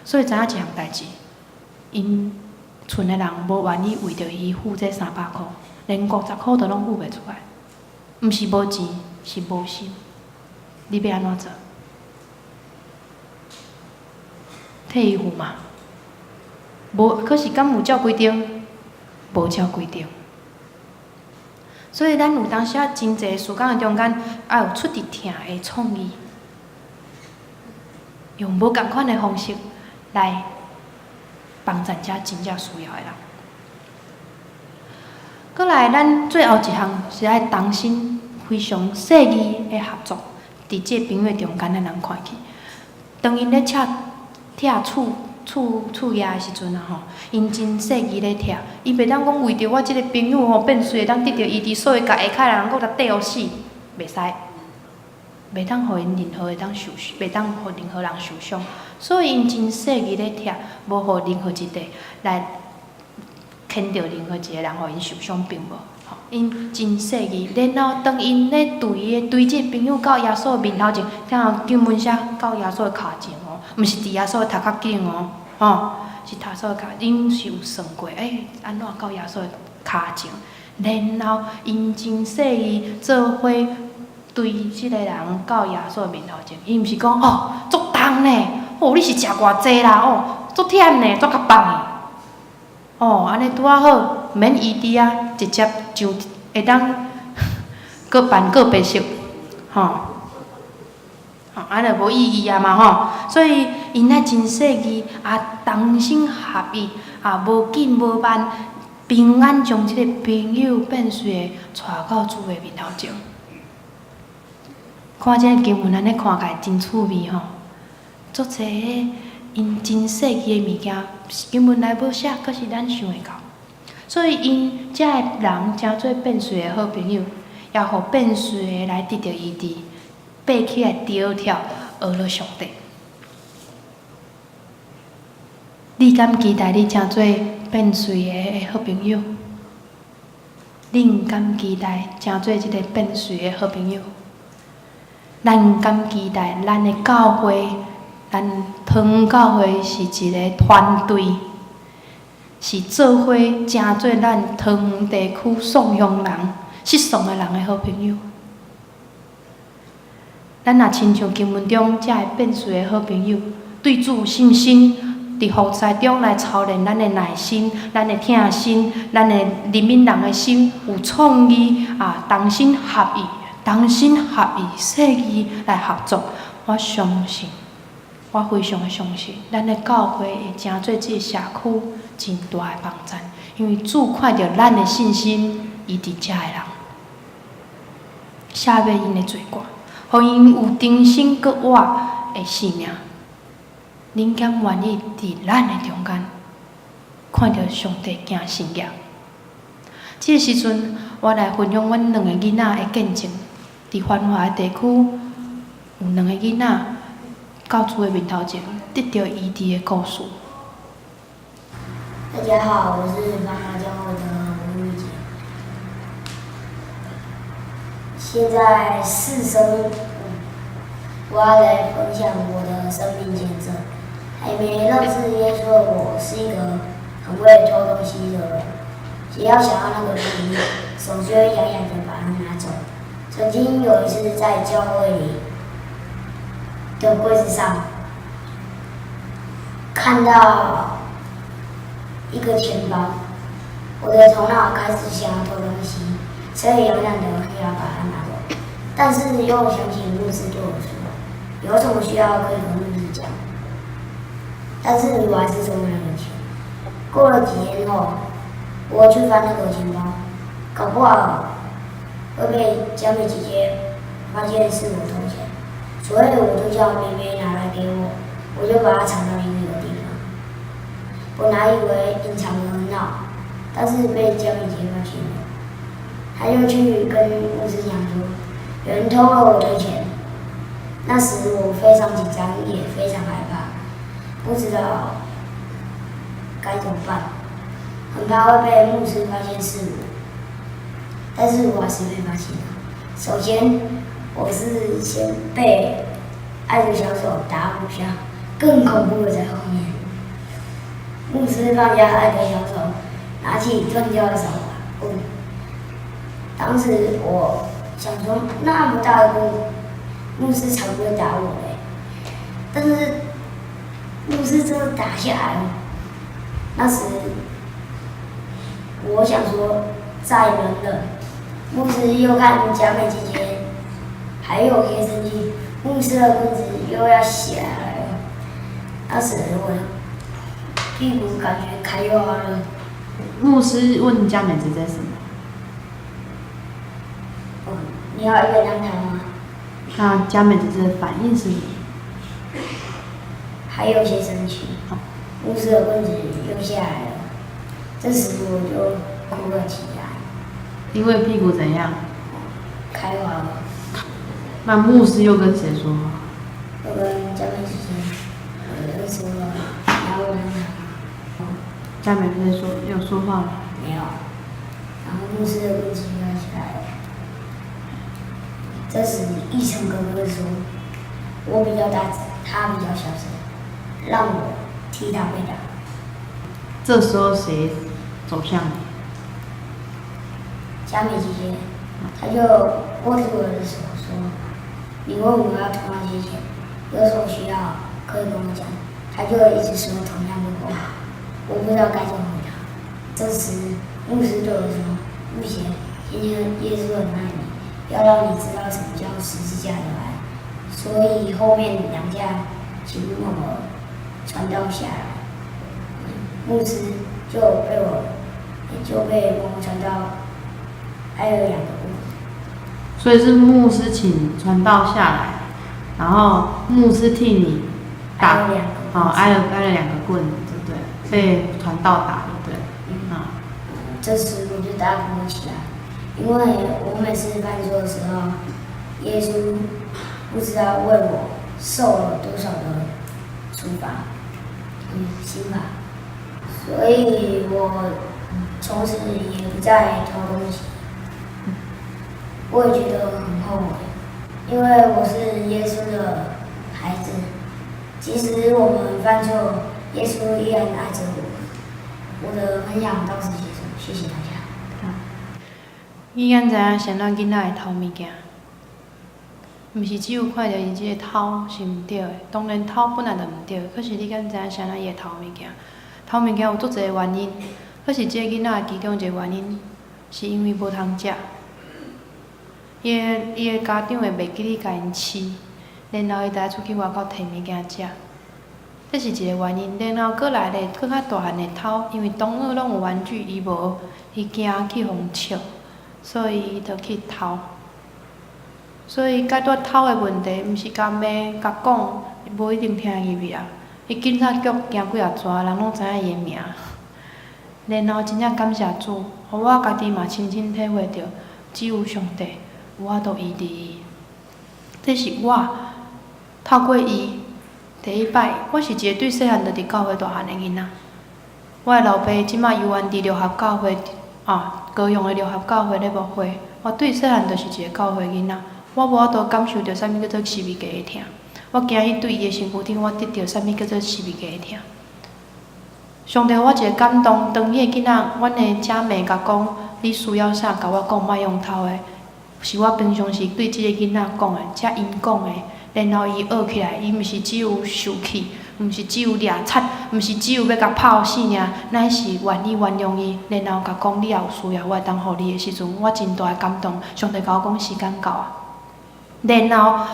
所以知影一項代誌，𪜶賰的人無願意為著伊付這三百箍，連50箍都攏付袂出來。毋是無錢，是無心。你欲按怎做？替伊付嘛？無，可是敢有照規定？無照規定。所以咱有當時仔真濟時間的中間，愛有出佇疼的創意，用無仝款的方式來幫助遮真正需要的人。閣來，咱最後一項是愛同心非常細膩的合作，佇這個朋友中間，咱通看見，當𪜶咧拆拆厝厝厝額的時陣啊吼，𪜶真細膩咧拆，伊袂當講為著我這個朋友吼變媠會當得著醫治，所以共下跤的人閣共綴予死，袂使，袂當予𪜶任何會當受，袂當予任何人受傷，所以𪜶真細膩咧拆，無予任何一塊來牽著任何一個人，予𪜶受傷並無。吼，𪜶真細膩，然後當𪜶咧隨的隨這個朋友到耶穌面頭前，聽到經文寫到耶穌的跤前哦，毋是佇耶穌的頭殼頂哦，吼，是耶穌的跤，𪜶是有算過，欸，按怎到耶穌的跤前，然後𪜶真細膩做伙隨這个人到耶穌的面頭前，伊毋是講哦，足重呢，哦，你是食偌濟啦，哦，足忝呢，足較放伊。哦，按呢拄仔好，毋免醫治啊，直接就會當閣辦告別式，吼，吼，按呢無意義啊嘛吼，所以𪜶愛真細膩啊，同心合意啊，無緊無慢，平安將這个朋友變媠的帶到主的面頭前。看這个經文按呢看起來真趣味吼，足濟𪜶真細膩的物件，經文內無寫，可是咱想會到。所以𪜶遮的人成做變媠的好朋友，也予變媠的來得著醫治，爬起來跳跳學了上帝。你敢期待你成做變媠的好朋友？恁敢期待成做這个變媠的好朋友？咱敢期待咱的教會？咱桃園教會是一个團隊，是做伙成做咱桃園地區宋鄉人、失喪的人的好朋友。咱若親像經文中遮个變媠的好朋友，對主有信心，佇服侍中來操練咱的耐心、咱的疼心、咱的憐憫人的心，有創意啊，同心合意、同心合意、細膩來合作。我相信，我非常的相信，咱的教會會成做這个社區真大的幫贊，因為主看著咱的信心，醫治遮的人，赦免𪜶的罪過，予𪜶有重新閣活的生命。恁敢願意佇咱的中間看著上帝行神蹟？這个時陣，我來分享阮兩个囡仔的見證。佇繁華的地區，有兩个囡仔到主的面頭前，得著醫治的故事。大家好，我是繁華教會的吳玉杰。現在四升五，我要來分享我的生命見證。還沒認識耶穌的我，是一個很會偷東西的人。只要想要那個東西，手就會癢癢的把它拿走。曾經有一次在教會裡的櫃子上看到一個錢包，我的頭腦開始想要偷東西，所以癢癢的要把它拿走。但是又想起牧師對我說，有什麼需要可以跟牧師講。但是我還是收那個錢。過了幾天後，我去翻那個錢包，搞不好會被佳美姐姐發現是我偷錢，所以我就叫妹妹拿來給我，我就把它藏到另一個地方。本來以為隱藏得很好，但是被佳美姐發現了，她就去跟牧師講說，有人偷了我的錢。那時我非常緊張，也非常害怕，不知道該怎麼辦，很怕會被牧師發現是我。但是我還是被發現了。首先，我是先被愛的小手打五下，更恐怖的在後面。牧師放下愛的小手，拿起斷掉的掃把棍。當時我想說，那麼大的棍，牧師才不會打我嘞。但是牧師真的打下來了。那時我想說再忍忍。牧師又看佳美姐姐還有些生氣，牧師的棍子又要下來了。那時我的屁股感覺開花了。牧師問佳美姐姐什麼？哦，你要原諒他嗎？那佳美姐姐的反應是什麼？還有些生氣。牧師的棍子又下來了，這時我就哭了起來。因為屁股怎樣？開花了。那牧師又跟誰說話？又跟佳美姐姐說，你要原諒他嗎？佳美姐姐說有說話嗎？沒有。然後牧師的棍子又要下來了。這時奕成哥哥說：“我比較大隻，他比較小隻，讓我替他被打。” 這時候誰走向你？佳美姐姐，她就握住我的手說：“你為什麼要偷那些錢？有什麼需要可以跟我講。”她就一直說同樣的話，我不知道該怎麼回答。這時牧師對我說：“玉賢，今天耶穌很愛你，要讓你知道什麼叫十字架的愛。所以後面兩下，請我傳道下來，牧師就被我就被某傳道挨了兩個棍。所以是牧師請傳道下來，然後牧師替你打，挨了兩個，哦，挨了兩個棍，對不對？被傳道打，對不對？嗯。啊。這時我就大哭起來，因為我每次犯錯的時候，耶穌不知道為我受了多少的處罰，刑罰，所以我從此也不再偷東西。我也覺得很後悔，因為我是耶穌的孩子，即使我們犯錯，耶穌依然愛着我。我的分享到此結束，謝謝大家。你敢知影啥人囡仔會偷物件？毋是只有看著伊這個偷是毋對的，當然偷本來就毋對。可是你敢知影啥人伊會偷物件？偷物件有足濟原因，可是這個囡仔其中一個原因，是因為無通食。伊的家長會袂記得共𪜶飼，然後伊就愛出去外口提物件食。這是一個原因，然後閣來咧，閣較大漢會偷，因為同學攏有玩具，伊無，伊驚去予人笑，所以伊就去偷。所以解決偷的問題，毋是共罵、共講，無一定聽入去啊。伊警察局行幾仔逝，人攏知影伊的名。然後真正感謝主，予我家己嘛親身體會著，只有上帝有法度醫治伊。這是我透過伊第一擺，我是一個對細漢就佇教會大漢的囡仔。我的老爸這馬猶原佇六合教會，啊，高雄的六合教會咧牧會。我對細漢就是一個教會囡仔，我無法度感受著啥物叫做十字架的疼。我今日對伊的身軀頂，我得著啥物叫做十字架的疼。上帝予我一個感動，當彼個囡仔，阮的姐妹共講，你需要啥，共我講，莫用偷的。是我平常時對這個囡仔講的，才𪜶講的，然後伊學起來，伊毋是只有受氣，毋是只有掠賊，毋是只有欲共拍予死爾，乃是願意原諒伊，然後共講你若有需要，我會當予你的時陣，我真大的感動。上帝共我講時間到啊，然後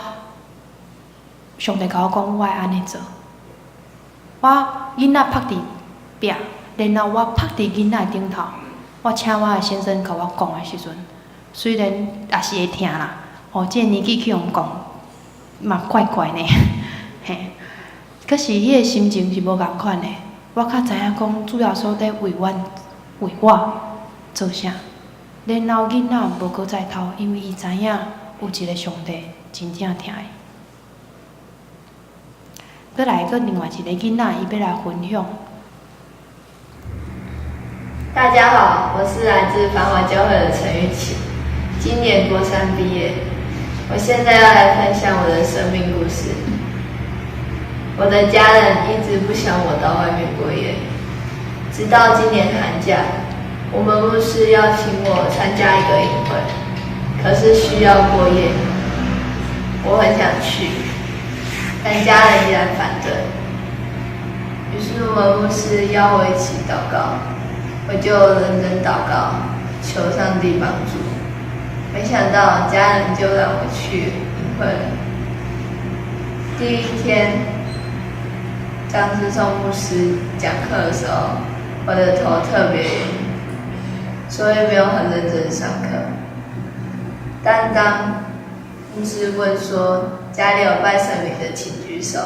上帝共我講，我會按呢做。我囡仔拍佇壁，然後我拍佇囡仔的頂頭，我請我的先生共我講的時陣，雖然也是會疼啦，哦，這個年紀去予人講，嘛怪怪呢，嘿。可是彼個心情是無仝款的，我較知影講主耶穌佇為阮、為我做啥，然後囡仔無閣再偷，因為伊知影有一個上帝真正疼伊。閣來閣另外一個囡仔，伊欲來分享。大家好，我是來自繁華教會的陳玉琪，今年國三畢業。我現在要來分享我的生命故事。我的家人一直不想我到外面過夜，直到今年寒假，我們牧師邀請我參加一個營會，可是需要過夜，我很想去，但家人依然反對。於是我們牧師邀我一起禱告。我就认真祷告，求上帝帮助。没想到家人就讓我去營會了。第一天，張志聰牧師講課的時候，我的頭特別暈，所以沒有很認真上課。但當牧師問說家裡有拜神明的，請舉手。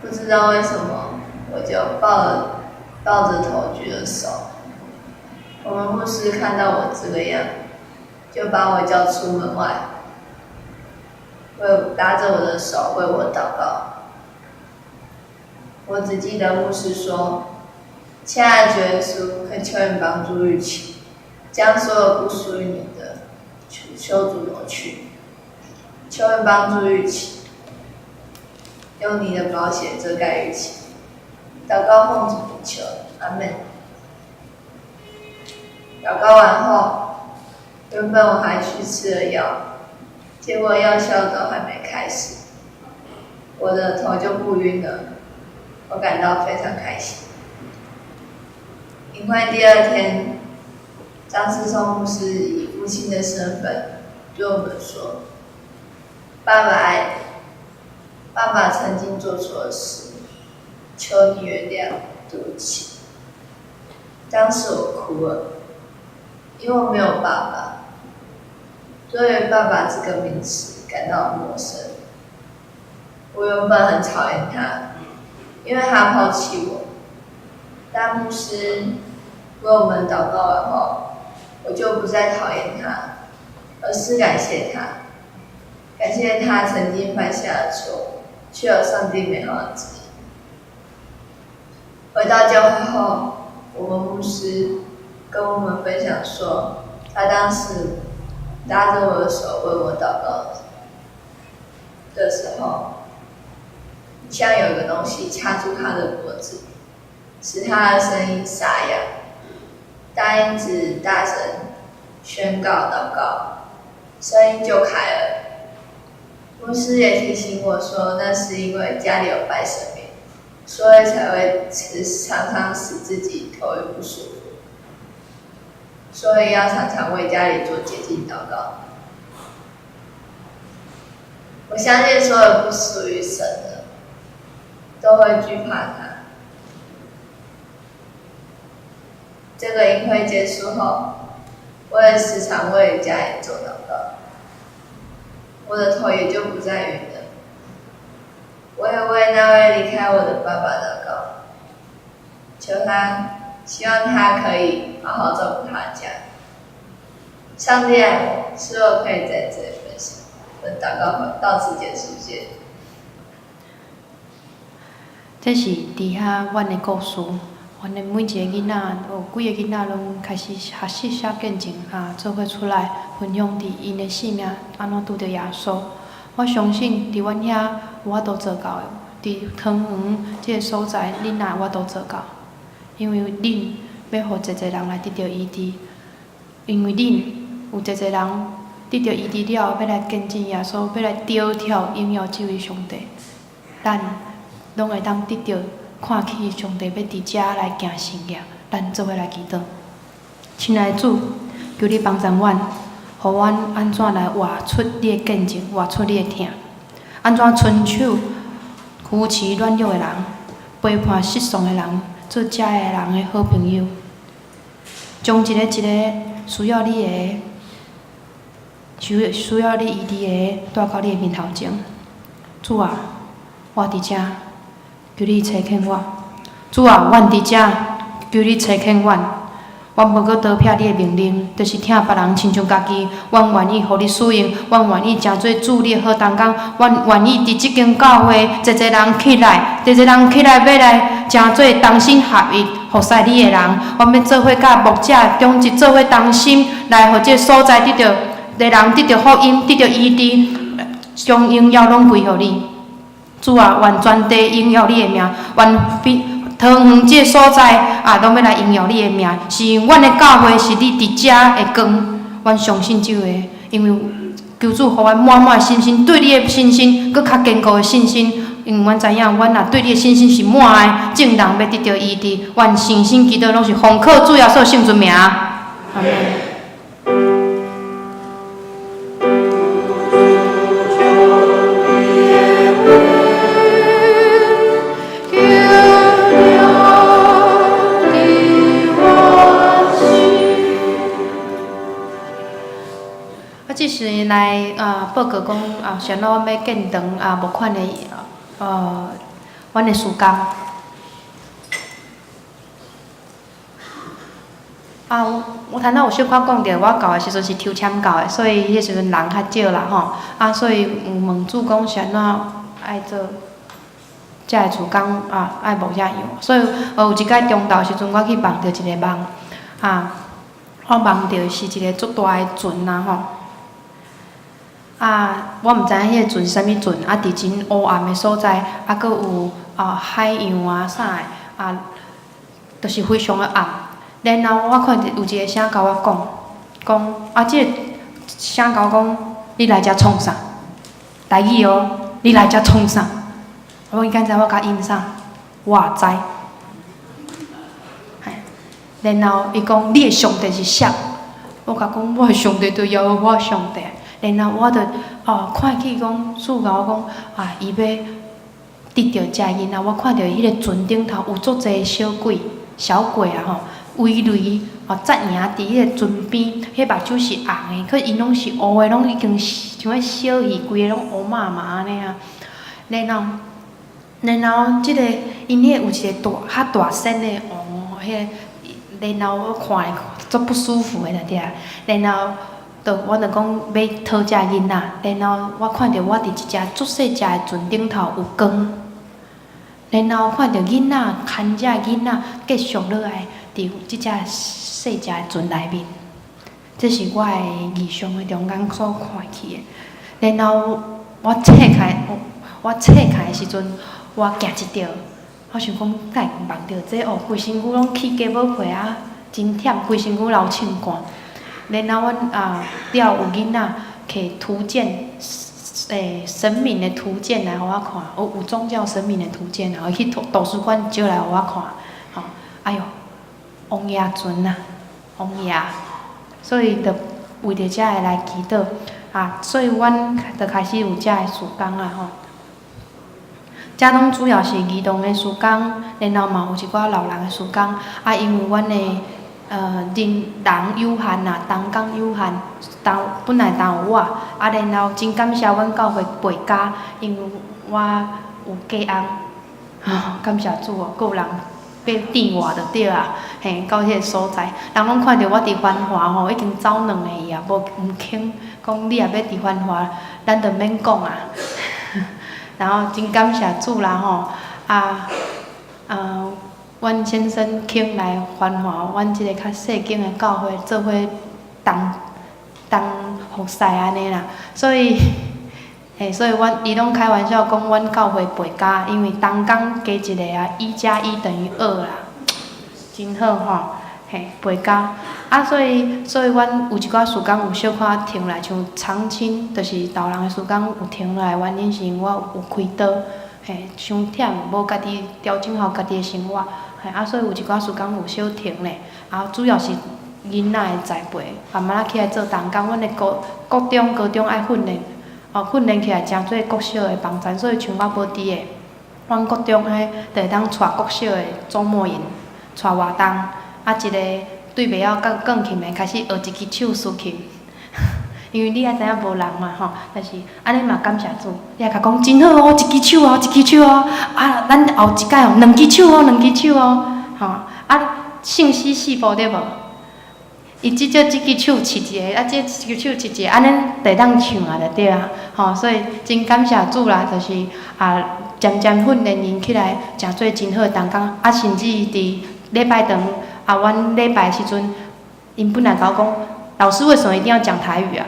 不知道為什麼，我就抱着頭舉了手。我們牧師看到我這個樣，就把我叫出門外，拉着我的手為我禱告。我只記得牧師說：“親愛的主耶穌，懇求你幫助玉琪，將所有不屬於你的，求主挪去。求你幫助玉琪，用你的寶血遮蓋玉琪。禱告奉主名求，阿門。”禱告完後，原本我還去吃了藥，結果藥效都還沒開始，我的頭就不暈了，我感到非常開心。營會第二天，張思聰牧師以父親的身份對我們說：“爸爸愛你，爸爸曾經做錯事，求你原諒，對不起。”當時我哭了，因為我沒有爸爸，對爸爸這個名詞感到陌生。我原本很討厭他，因為他拋棄我。但牧師為我們禱告完後，我就不再討厭他，而是感謝他，感謝他曾經犯下的錯誤，卻有上帝美好的旨意。回到教會後，我們牧師跟我們分享說，他當時拉着我的手為我禱告的時候，像有個東西掐住他的脖子，使他的聲音沙啞。但一直大聲宣告禱告，聲音就開了。牧師也提醒我說，那是因為家裡有拜神明，所以才會常常使自己頭暈不舒服，所以要常常為家裡做潔淨禱告。我相信所有不屬於神的，都會懼怕他。這個營會結束後，我也時常為家裡做禱告，我的頭也就不再暈了。我也為那位離開我的爸爸禱告，求他，希望他可以好好照顧他的家。上帝愛我，使我可以在這裡分享。我的禱告到此結束，謝謝。這是佇遐阮的故事。阮的每一個囡仔，有幾个囡仔攏開始學習寫見證，啊，做伙出來分享佇𪜶的生命按怎拄著耶穌。我相信佇阮遐有法度做到的，佇桃園這个所在，恁也有法度做到，因為恁欲予濟濟人來得著醫治，因為恁有濟濟人得著醫治了後，欲來見證耶穌，欲來逃跳榮耀這位上帝，咱攏會當得著。看起上帝欲佇遮來行神蹟，咱做伙來祈禱。親愛的主，求你幫助阮，予阮按怎來活出你的見證，活出你的疼。按怎伸手扶持軟弱的人，陪伴失喪的人，做遮的人的好朋友。將一個一個需要你的、需要你醫治的，帶到你的面頭前。主啊，我佇遮。求你差遣我，主啊，阮佇遮，求你差遣阮。阮無閣逃避你的命令，就是疼別人親像家己。阮願意予你使用，阮願意成做主你的好同工。阮願意佇這間教會，濟濟人起來，濟濟人起來欲來成做同心合意服侍你的人。阮欲做伙佮牧者長執做伙同心，來予這个所在得著的人得著福音，得著醫治，將榮耀攏歸予你。主啊，願全地榮耀你的名，願桃園這个所在啊，攏欲來榮耀你的名。是因為阮的教會是你佇遮的光，阮相信這話，因為求主予阮滿滿的信心，對你的信心，閣較堅固的信心，因為阮知影，阮若對你的信心是滿的，眾人欲得著醫治，阮誠心祈禱，攏是奉靠主耶穌聖尊名。阿們。我這時來報告講啊，是按怎阮欲建堂啊，募款的阮的事工。啊，我頭拄有小可講著，我到的時陣是抽籤到的，所以彼時陣人較少啦吼。啊，所以有問主講是按怎愛做這个事工啊，愛募遮樣。所以有一擺中晝時陣，我去夢著一個夢，啊，我夢著是一個足大的船啊吼。啊，我毋知影彼個船是啥物船，啊，佇真烏暗的所在，啊，閣有啊海洋啊啥的，啊，就是非常的暗。然後我看著有一個聲共我講，講啊，這个聲共我講，你來遮創啥？台語哦，你來遮創啥？我講你敢知我共應啥？我也知。嘿，然後伊講你的上帝是啥？我共講我的上帝就是耶和華上帝。然後我就哦看去講，主共我講啊，伊欲得著遮囡仔，我看著彼个船頂頭有足濟小鬼、小鬼啊吼，圍圍哦紮營佇彼个船邊，彼目睭是紅的，可𪜶攏是烏的，攏已經像彼小魚，規个攏烏麻麻按呢啊。然後，然後這个𪜶彼個有一個大較大身的王，彼个，然後我看足不舒服的就對啊，然後。就我就講欲討遮囡仔，然後我看著我佇一隻足細隻的船頂頭有光，然後看著囡仔牽遮囡仔繼續落來佇這隻細隻的船內面，這是我的異象的中間所看去的。然後我醒起來，我醒起來的時陣，我驚一跳，我想講敢會夢著這哦，規身軀攏起雞毛皮啊，真忝，規身軀流清汗。然後阮啊了有囡仔摕圖鑑，神明的圖鑑來予我看，有宗教神明的圖鑑啊，伊去圖書館借來予我看，吼，哎喲，王爺船啊，王爺，所以就為著遮个來祈禱啊，所以阮就開始有遮个事工啊吼。遮攏主要是兒童的事工，然後嘛有一寡老人的事工，啊，因為阮的。人有限啦，同工有限，當本來當有我，啊，然後真感謝阮教會陪加，因為我有嫁翁，啊，感謝主哦，閣有人欲糋我就對啊，嘿，到彼个所在，人攏看著我佇繁華吼，已經走兩个伊也無毋肯，講你若欲佇繁華，咱就免講啊。然後真感謝主啦吼，啊，阮先生肯來繁華，阮這個較細間的教會做伙同同服侍按呢啦，所以，嘿，所以阮伊攏開玩笑講，阮教會陪加，因為同工加一個啊，1加1等於2啦，真好吼，嘿，陪加。啊，所以，所以阮有一寡事工有小可停來，像長青，就是老人的事工有停落來，原因是因為我有開刀，嘿，傷忝，無家己調整好家己的生活。嘿，啊，所以有一寡事工有小停咧，啊，主要是囡仔的栽培，慢慢仔起來做同工。阮的國國中、高中愛訓練，哦，訓練起來成做國小的幫贊，所以像我無佇的，阮國中彼就會當帶國小的周末營，帶活動，啊，一个對袂曉鋼鋼琴的開始學一支手豎琴，因為你愛知影無人嘛吼，但是按呢嘛感謝主，你也共講真好哦，一支手哦，一支手哦，啊，咱後一擺哦，兩支手哦，兩支手哦，吼，啊，聖詩四步對無？伊至少這支手試一个，啊，這支手試一个，按呢就會當唱啊，就對啊，吼，所以真感謝主啦，就是啊，漸漸訓練𪜶起來，誠做真好的同工，啊，甚至佇禮拜堂，啊，阮禮拜時陣，𪜶本來共我講，老師為什麼一定要講台語啊？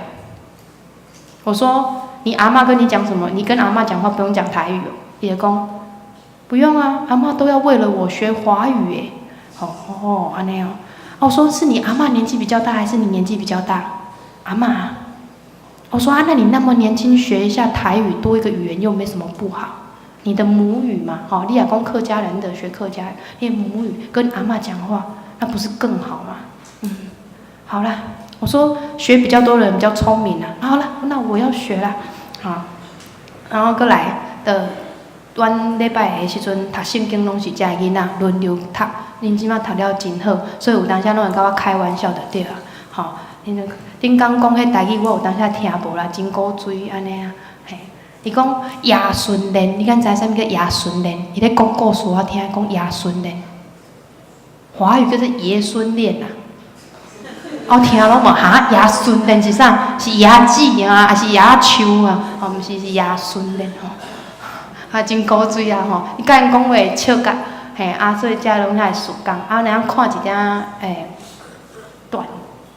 我說你阿嬤跟你講什麼？你跟阿嬤講話不用講台語哦。伊就講不用啊，阿嬤都要為了我學華語誒。哦哦，按呢哦。我說是你阿嬤年紀比較大，還是你年紀比較大？阿嬤。我說啊，那你那麼年輕，學一下台語，多一個語言又沒什麼不好。你的母語嘛，吼，你若講客家人的學客家，你的母語跟阿嬤講話，那不是更好嗎？嗯，好啦，我說學比較多的人比較聰明啊。好啦，那我要學啦，好，然後過來的，阮禮拜的時陣讀聖經攏是遮的囡仔輪流讀，𪜶這馬讀了真好，所以有當時攏會共我開玩笑就對啊，吼，恁頂工講彼台語，我有當時聽無啦，真古錐按呢啊，嘿。伊講爺孫戀，你敢知啥物叫爺孫戀？伊咧講故事，我聽講爺孫戀，華語叫做爺孫戀啊。我聽攏無哈，爺孫戀是啥？是椰子啊，還是椰樹啊？哦，毋是，是爺孫戀吼。啊，真古錐啊吼！你共𪜶講話笑甲，嘿啊，所以遮攏愛事工。啊，咱看一點欸，短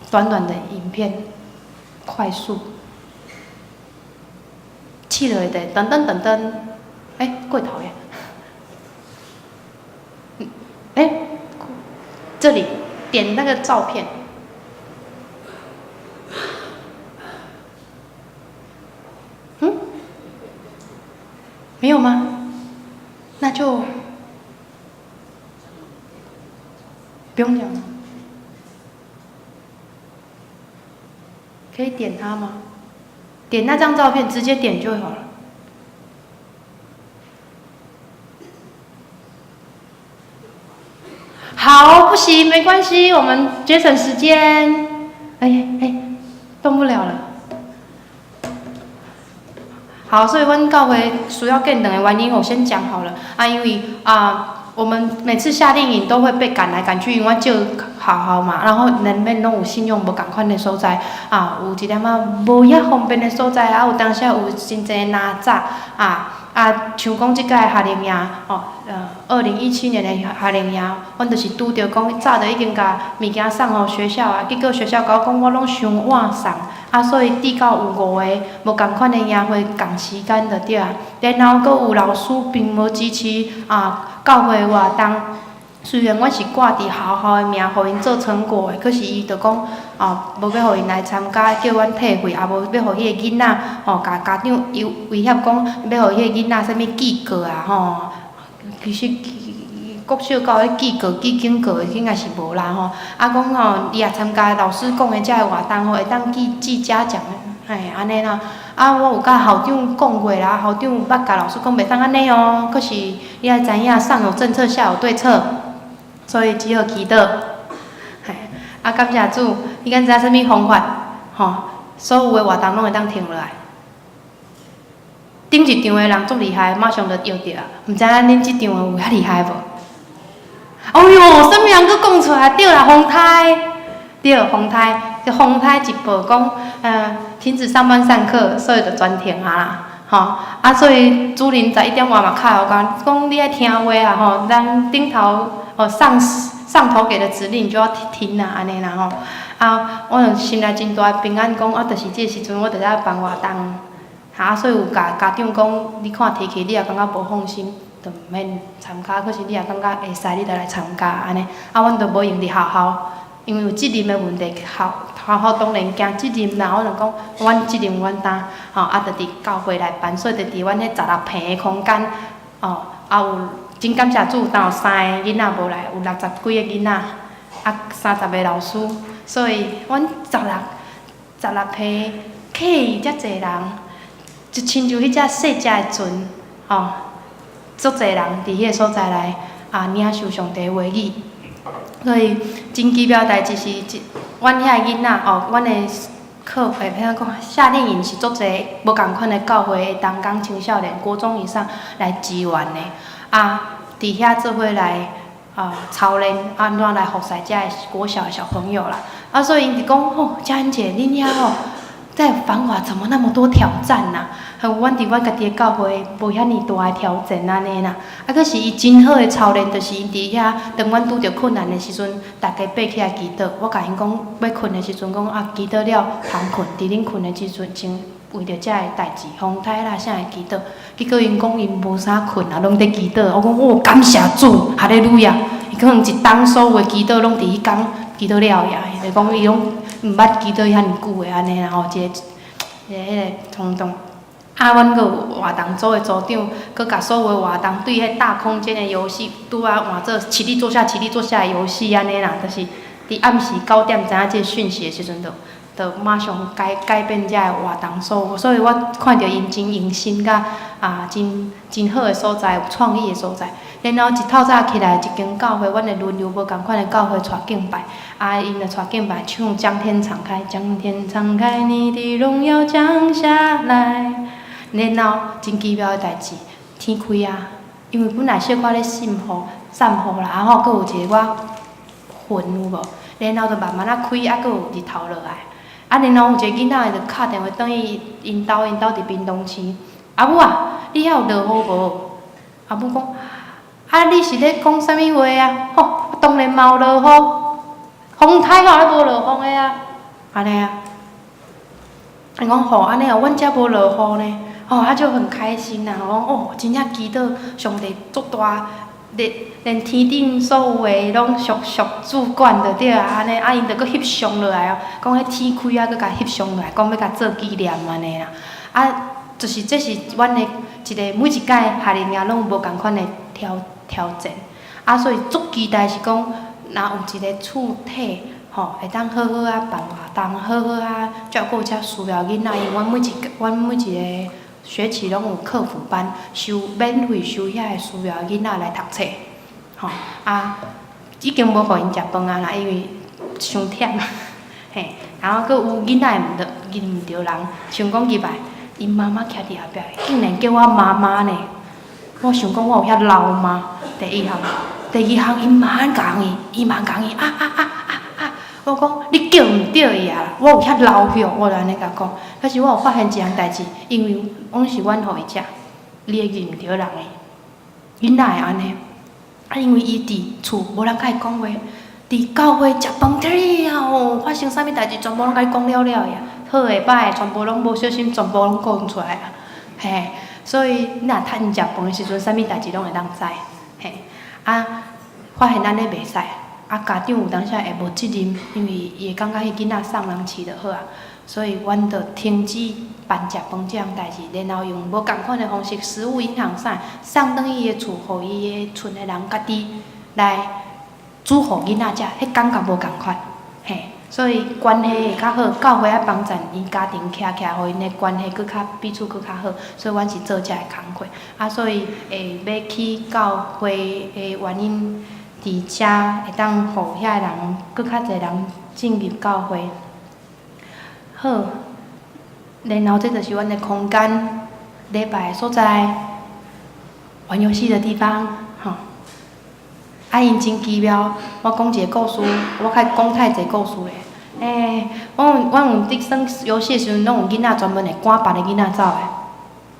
短短的影片，快速。試落去噔噔噔噔，欸，過頭耶！欸，這裡點那個照片。嗯？沒有嗎？那就不用講了。可以點它嗎？點那張照片，直接點就好了。好，不行，沒關係，我們節省時間。哎哎，動不了了。好，所以阮教會需要建堂的原因，我先講好了啊，因為啊，我們每次夏令營都會被趕來趕去，因為阮少學校嘛，然後難免攏有信仰無仝款的所在啊，有一點仔無遐方便的所在，啊，有當時有真濟哪吒啊啊，像講這屆夏令營哦，2017年的夏令營，阮就是拄著講早就已經共物件送予學校啊，結果學校共我講我攏傷晚送。啊，所以至到有五个無仝款的營會仝時間就對啊。然後閣有老師並無支持啊教會活動，雖然阮是掛佇學校的名，予𪜶做成果的，可是伊就講哦，無欲予𪜶來參加，叫阮退費，也無欲予彼个囡仔吼，共家長威威脅講，欲予彼个囡仔啥物記過啊吼。其實國小到彼記過、記警告的應該是無啦吼。啊，講吼，伊若參加老師講的這个活動吼，會當記記嘉獎，嘿，按呢啦。啊，我有共校長講過啦，校長捌共老師講袂當按呢哦。可是你愛知影，上有政策，下有對策，所以只好祈禱。嘿，啊，感謝主，你敢知影啥物方法？吼，所有的活動攏會當停落來。頂一場的人足厲害，馬上就搖著啊！毋知影恁這場的有遐厲害無？哦喲，啥物人閣講出來？對啦，風颱，對，風颱，這風颱一報講，停止上班上課，所以就全停啊啦，吼！啊，所以主任11點外嘛敲予我講，講你愛聽話啊，吼，咱頂頭哦上上頭給的指令就要聽啊，按呢啦吼。啊，我就心內真大的平安，講啊，就是這個時陣，我就愛辦活動。哈，所以有共家長講，你看天氣，你若感覺無放心，就毋免參加。可是你若感覺會使，你就來參加按呢。啊，阮就無用佇學校，因為有責任的問題，學學校當然驚責任啦。我就講，阮責任阮擔，吼，啊，就佇教會來辦，所以就佇阮彼16坪的空間，哦，啊有真感謝主，當有三个囡仔無來，有六十幾個囡仔，啊，30個老師，所以阮16坪客遮濟人。就親像彼隻細隻的船，吼，足濟人佇彼個所在來啊領受上帝話語，所以真奇妙代誌是，阮遐囡仔哦，阮的課會，欲按怎講，夏令營是足濟無仝款的教會的同工青少年、國中以上來支援的，啊，佇遐做伙來啊操練，按怎來服侍遮的國小的小朋友啦，啊，所以𪜶就講吼，嘉恩姐，恁遐吼。在繁華怎麼那麼多挑戰啊？阮佇阮家己的教會無遐爾大的挑戰按呢啦。啊，可是伊真好的操練，就是𪜶佇遐，當阮拄著困難的時陣，逐家爬起來祈禱。我共𪜶講，欲睏的時陣講啊，祈禱了通睏。佇恁睏的時陣，先為著遮个代誌，風颱啦啥會祈禱。結果𪜶講𪜶無啥睏啊，攏佇祈禱。我講哦，感謝主，哈利路亞。伊可能一冬所有的祈禱攏佇彼工祈禱了呀。伊就講伊攏毋捌祈禱遐爾久的按呢啦吼，一个一个彼个衝動。啊，阮閣有活動組的組長，閣共所有的活動對彼大空間的遊戲，拄仔換做起立坐下、起立坐下的遊戲按呢啦，就是佇暗時9點知影這个訊息的時陣，就馬上改變遮个活動所，所以我看著𪜶真用心佮啊，真真好的所在，有創意的所在。然後一透早起來，一間教會，阮會輪流無仝款的教會帶敬拜，啊，𪜶就帶敬拜唱《將天敞開》，將天敞開，你的榮耀降下來。然後真奇妙的代誌，天開啊！因為本來小可咧滲雨、散雨啦，啊吼，閣有一個寡雲有無？然後就慢慢仔開，啊，閣有日頭落來。啊，然後有一個囡仔就敲電話轉去𪜶兜，𪜶兜佇屏東市。阿母啊，你遐有落雨無？阿母講，啊，你是咧講啥物話啊？吼，當然嘛有落雨，風颱吼，無落雨的啊，按呢啊。伊講吼，按呢哦，阮遮無落雨呢。哦，啊就很開心啦！我講哦，真正祈禱上帝足大，連天頂所有的攏屬屬主管就對啊，按呢，啊𪜶就閣翕相落來哦，講彼天開啊，閣共翕相落來，講欲共做紀念按呢啦。啊，就是這是阮的一個每一屆夏令營攏有無仝款的挑戰，啊，所以足期待是講，若有一個厝體吼，會當好好仔辦活動，好好仔照顧遮需要囡仔，因為阮每一個學期攏有課輔班，收免費收遐個需要的囡仔來讀冊，吼啊，已經無予𪜶食飯啊啦，因為傷忝，嘿，然後閣有囡仔會毋著認毋著人，像講入來，𪜶媽媽徛佇後壁，竟然叫我媽媽呢，我想講我有遐老嗎？第一項，第二項，𪜶嘛共伊，伊嘛共伊啊啊啊啊啊！我講你叫毋著伊啊，我有遐老歲，我就按呢共講。可是我有發現一項代誌，因為攏是阮予伊食，伊會認毋著人的，囡仔會按呢。啊，因為伊佇厝無人佮伊講話，佇教會食飯了後，發生啥物代誌，全部攏共你講了了呀，好的歹的，全部攏無小心，全部攏講出來啊。嘿，所以你若趁𪜶食飯的時陣，啥物代誌攏會當知。嘿，啊，發現按呢袂使，啊，家長有當時會無責任，因為伊會感覺彼囡仔送人飼就好啊，所以阮就停止辦食飯這項代誌，然後用無仝款的方式，食物銀行啥，送轉去伊的厝，予伊的賰的人家己來煮予囡仔食，彼感覺無仝款，嘿，所以關係會較好，教會愛幫贊𪜶家庭徛起來，予𪜶的關係閣較彼此閣較好，所以阮是做這个工課，啊，所以會欲起教會的原因，佇遮會當予遐個人閣較濟人進入教會。好，然後這就是阮的空間，禮拜的所在，玩遊戲的地方，吼。啊，𪜶真奇妙，我講一個故事，我較講太濟故事咧。欸，阮有佇耍遊戲的時陣，攏有囡仔專門會趕別个囡仔走的，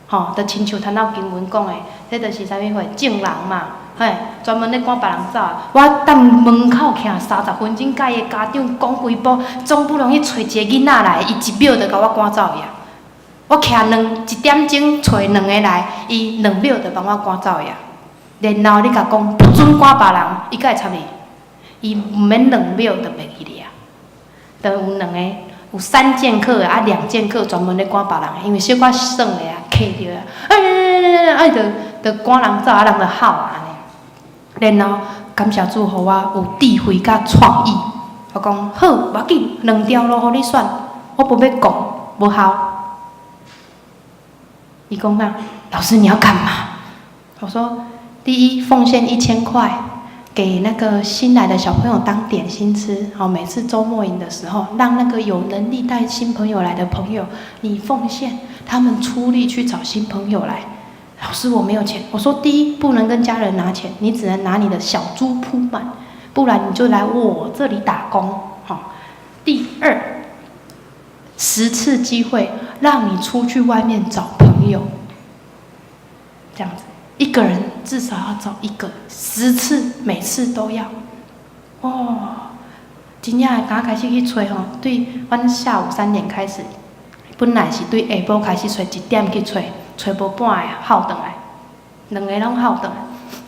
吼，就親像頭仔經文講的，這就是啥物貨？眾人嘛，嘿，專門咧趕別人走。我踮門口徛30分鐘，佮伊的家長講幾晡，總不容易揣一个囡仔來，伊一秒就共我趕走去啊！我徛1點鐘揣兩个來，伊2秒就幫我趕走去啊！然後你共講不准趕別人，伊敢會插你？伊毋免兩秒就袂記你啊！就有兩個，有三劍客啊，兩劍客專門咧趕別人，因為小可耍的啊，客著啊，哎，啊，就趕人走，啊，人就吼啊按呢。然後感謝主，予我有智慧佮創意。我講好，無要緊，兩條路予你選，我無欲講，無效。伊講啥？老師你要幹嘛？我說，第一，奉獻1000塊給那個新來的小朋友當點心吃。好，每次週末營的時候，讓那個有能力帶新朋友來的朋友，你奉獻，他們出力去找新朋友來。老師，我沒有錢。我說，第一，不能跟家人拿錢，你只能拿你的小豬撲滿，不然你就來我這裡打工。好，第二，10次機會讓你出去外面找朋友，這樣子。一個人至少要找一個10次，每次都要。哦，真正剛開始去揣吼，對，阮下午3點開始，本來是對下晡開始揣，1點去揣，揣無半个哭轉來，兩個攏哭轉來。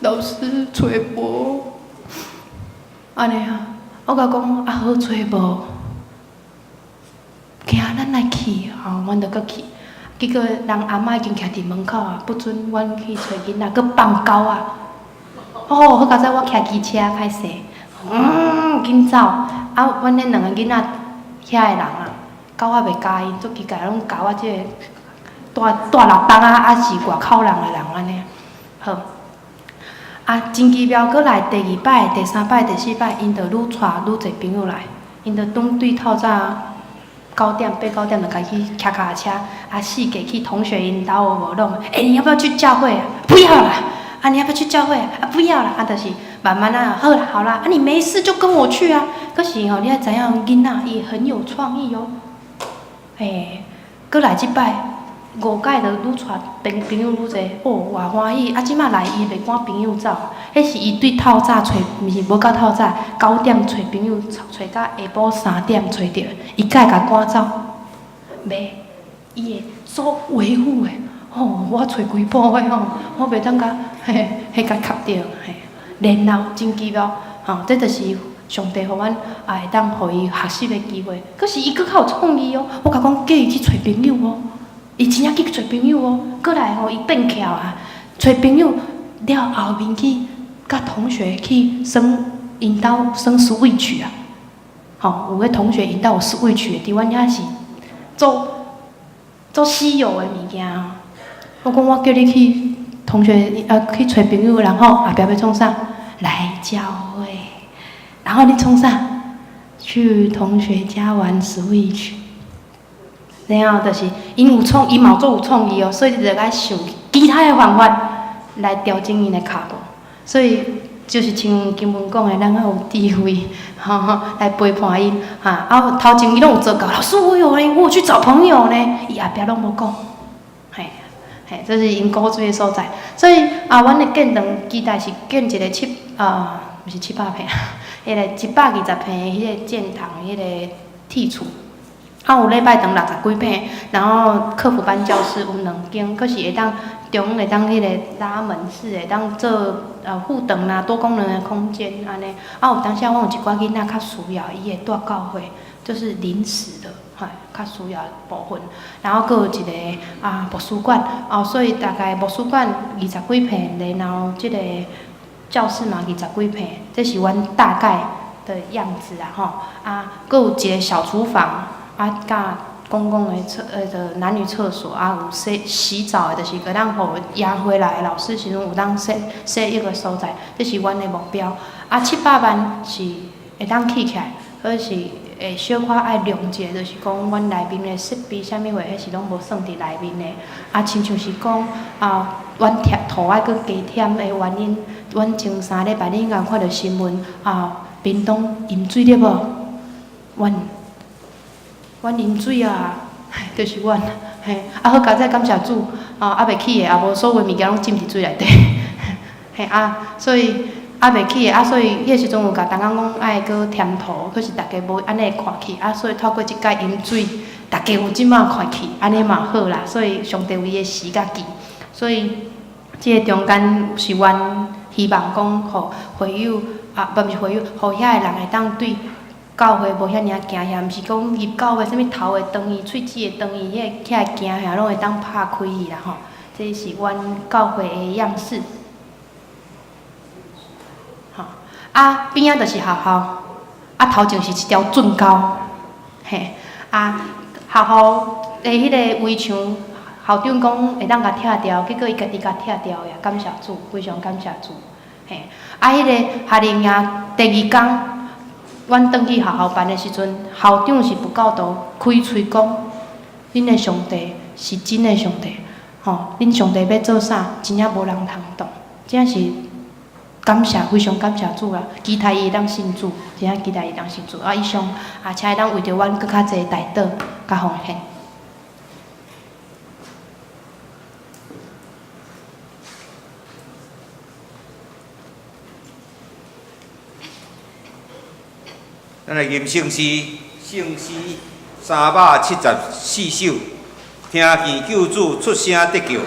老師揣無，按呢啊，我共講啊好揣無，行咱來去，吼，阮就閣去。結果人阿嬤已經徛佇門口啊，不准阮去揣囡仔，閣放狗仔。哦，好佳哉，我騎機車歹勢，緊走。啊，阮彼兩个囡仔遐的人啊，狗仔袂咬𪜶，足奇怪，攏咬我這个住六東仔，抑是外口人的人按呢。好，啊，真奇妙，閣來第二擺、第三擺、第四擺，𪜶就愈帶愈濟朋友來，𪜶就當對透早9點八九點就家己騎腳踏車，啊，四界去同學𪜶兜有無攏？欸，你要不要去教會啊？不要啦！啊，你要不要去教會啊？啊，不要啦！啊，就是慢慢啊，好啦好啦，啊，你沒事就跟我去啊。可是吼，你愛知影，囡仔伊很有創意哦。嘿，閣來這擺五擺就愈帶朋友愈濟，哦，偌歡喜！啊，這擺來伊袂趕朋友走，彼是伊對透早揣，毋是無夠透早，9點揣朋友，揣到下晡3點揣著，伊敢會共趕走？袂，伊會做維護的。吼，我揣幾步的吼，我袂當共嘿，彼共磕著嘿。然後真奇妙，吼，這就是上帝予阮也會當予伊學習的機會。可是伊閣較有創意哦，我共講叫伊去揣朋友哦，伊真正去揣朋友哦。閣來吼，伊變巧啊，揣朋友了後面去佮同學去耍，𪜶兜耍 Switch 啊，吼，有个同學𪜶兜有 Switch 的，佇阮遐是做做稀有的物件哦。我講我叫你去同學啊去揣朋友，然後後壁欲創啥？來教會。然後你創啥？去同學家玩 Switch。然後就是𪜶有創，伊嘛有做有創意哦，所以你就愛想其他的方法來調整𪜶的跤步。所以就是像經文講的，咱愛有智慧，吼，來陪伴𪜶。哈，啊頭前伊攏有做到，老師我有呢，我有去找朋友呢，伊後壁攏無講。嘿，嘿，這是𪜶古錐的所在。所以啊，阮的建堂期待是建一個七啊，毋是700坪，彼个120坪的彼个建堂，彼个鐵厝。啊，有禮拜堂60幾坪，然後課輔班教室有兩間，閣是會當中央會當彼个拉門式，會當做護堂啦、多功能的空間按呢。啊，有當時阮有一寡囡仔較需要，伊會蹛教會，就是臨時的，嘿，較需要的部分。然後閣有一個啊牧師館，哦，所以大概牧師館20幾坪，然後這個教室嘛20幾坪，這是阮大概的樣子啊吼。啊，閣有一個小廚房。啊，佮公共的廁，个男女廁所啊，有洗洗澡的，就是會當予夜回來的老師時陣有當洗洗浴的所在，這是阮的目標。啊，700萬是會當起起來，可是會小可愛量一下，就是講阮內面的設備啥物貨，彼是攏無算佇內面的。啊，親像是講啊，阮貼土愛閣加添的原因，阮前3禮拜你應該有看著新聞啊，屏東淹水對無？阮淹水啊，就是阮，嘿，啊好佳哉感謝主，啊，猶未起的，也無所有物件攏浸佇水內底，嘿啊，所以猶未起的，啊，所以彼個時陣有共同工講愛閣添土，可是逐家無按呢看去，啊，所以透過這擺淹水，逐家有這馬看去，按呢嘛好啦，所以上帝有伊的時佮機，所以這個中間是阮希望講，予會友啊，毋是會友，予遐的人會當對教會無遐爾仔驚嚇，毋是講入教會啥物頭會長去、喙齒會長去，彼个起來驚嚇攏會當拍開去啦吼。這是阮教會的樣式。吼，啊邊仔就是學校，啊頭前是一條圳溝，嘿，啊學校的彼个圍牆，校長講會當共拆掉，結果伊家己共拆掉呀，感謝主，非常感謝主，嘿，啊彼個夏令營第二工。阮轉去學校辦的時陣，校長是不教徒開喙講，恁的上帝是真的上帝，吼，恁上帝欲做啥，真正無人通擋，真正是感謝，非常感謝主啦！期待伊會當信主，真正期待伊會當信主。啊，以上啊，請會當為著阮閣較濟代禱佮奉獻。咱來吟聖詩，聖詩374首，聽見救主出聲得救。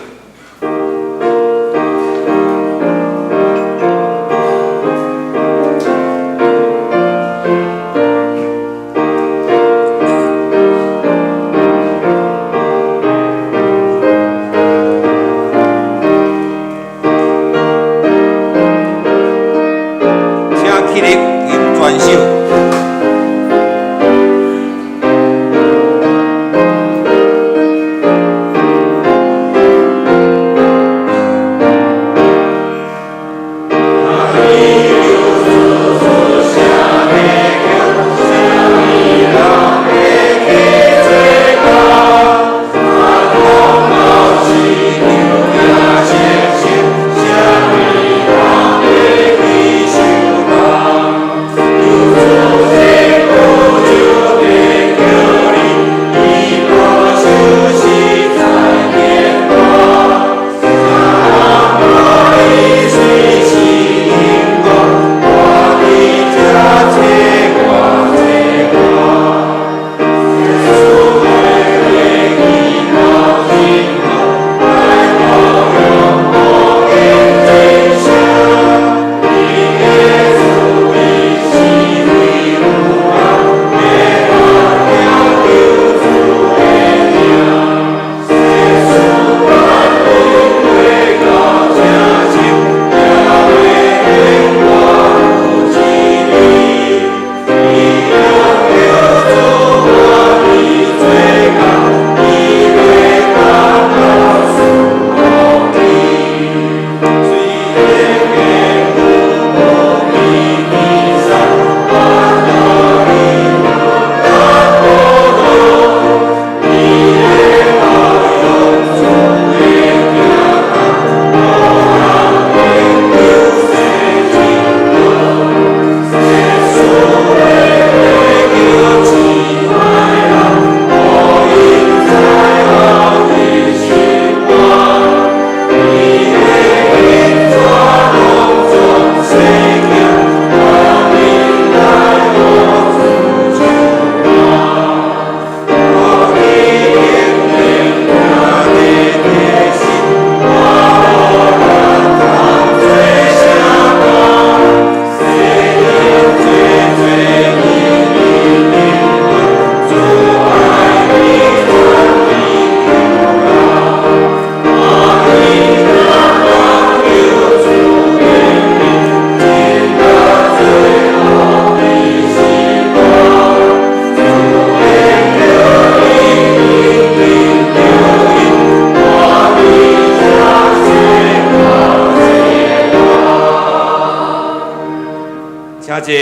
坐。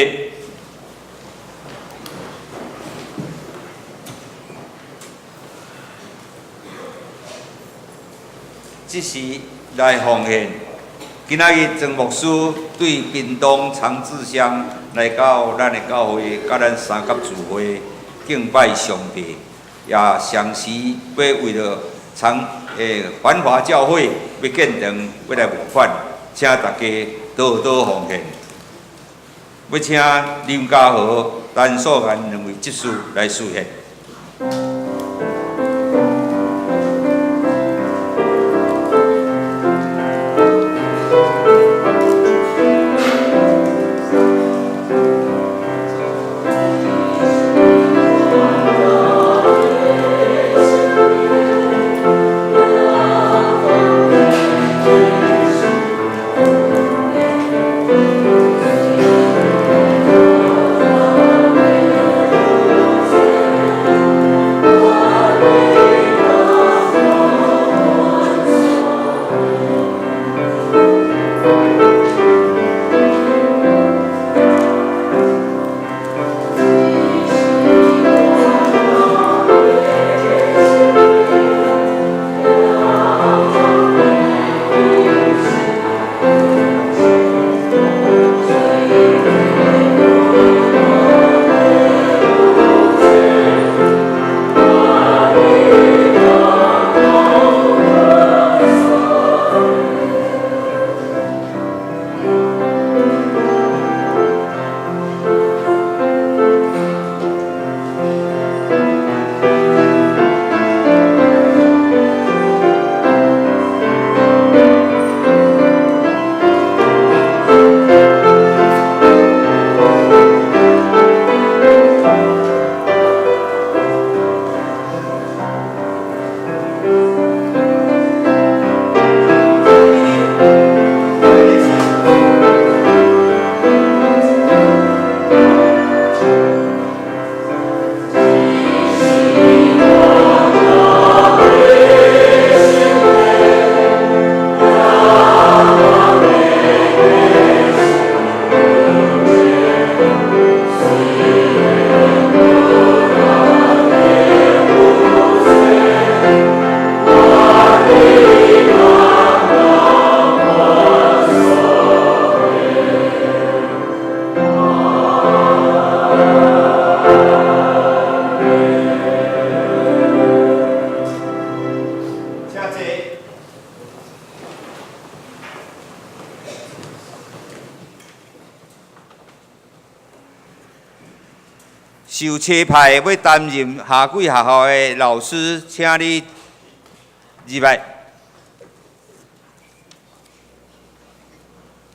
这时来奉献。今仔日曾牧师对屏东长治乡来到咱的教会，佮咱三甲聚会敬拜上帝，也同时欲为著长繁华教会欲建堂，欲来募款，请大家多多奉献。欲请林家和、陈素兰两位执事来司献。受差派欲担任夏季学校的老师，请你入来。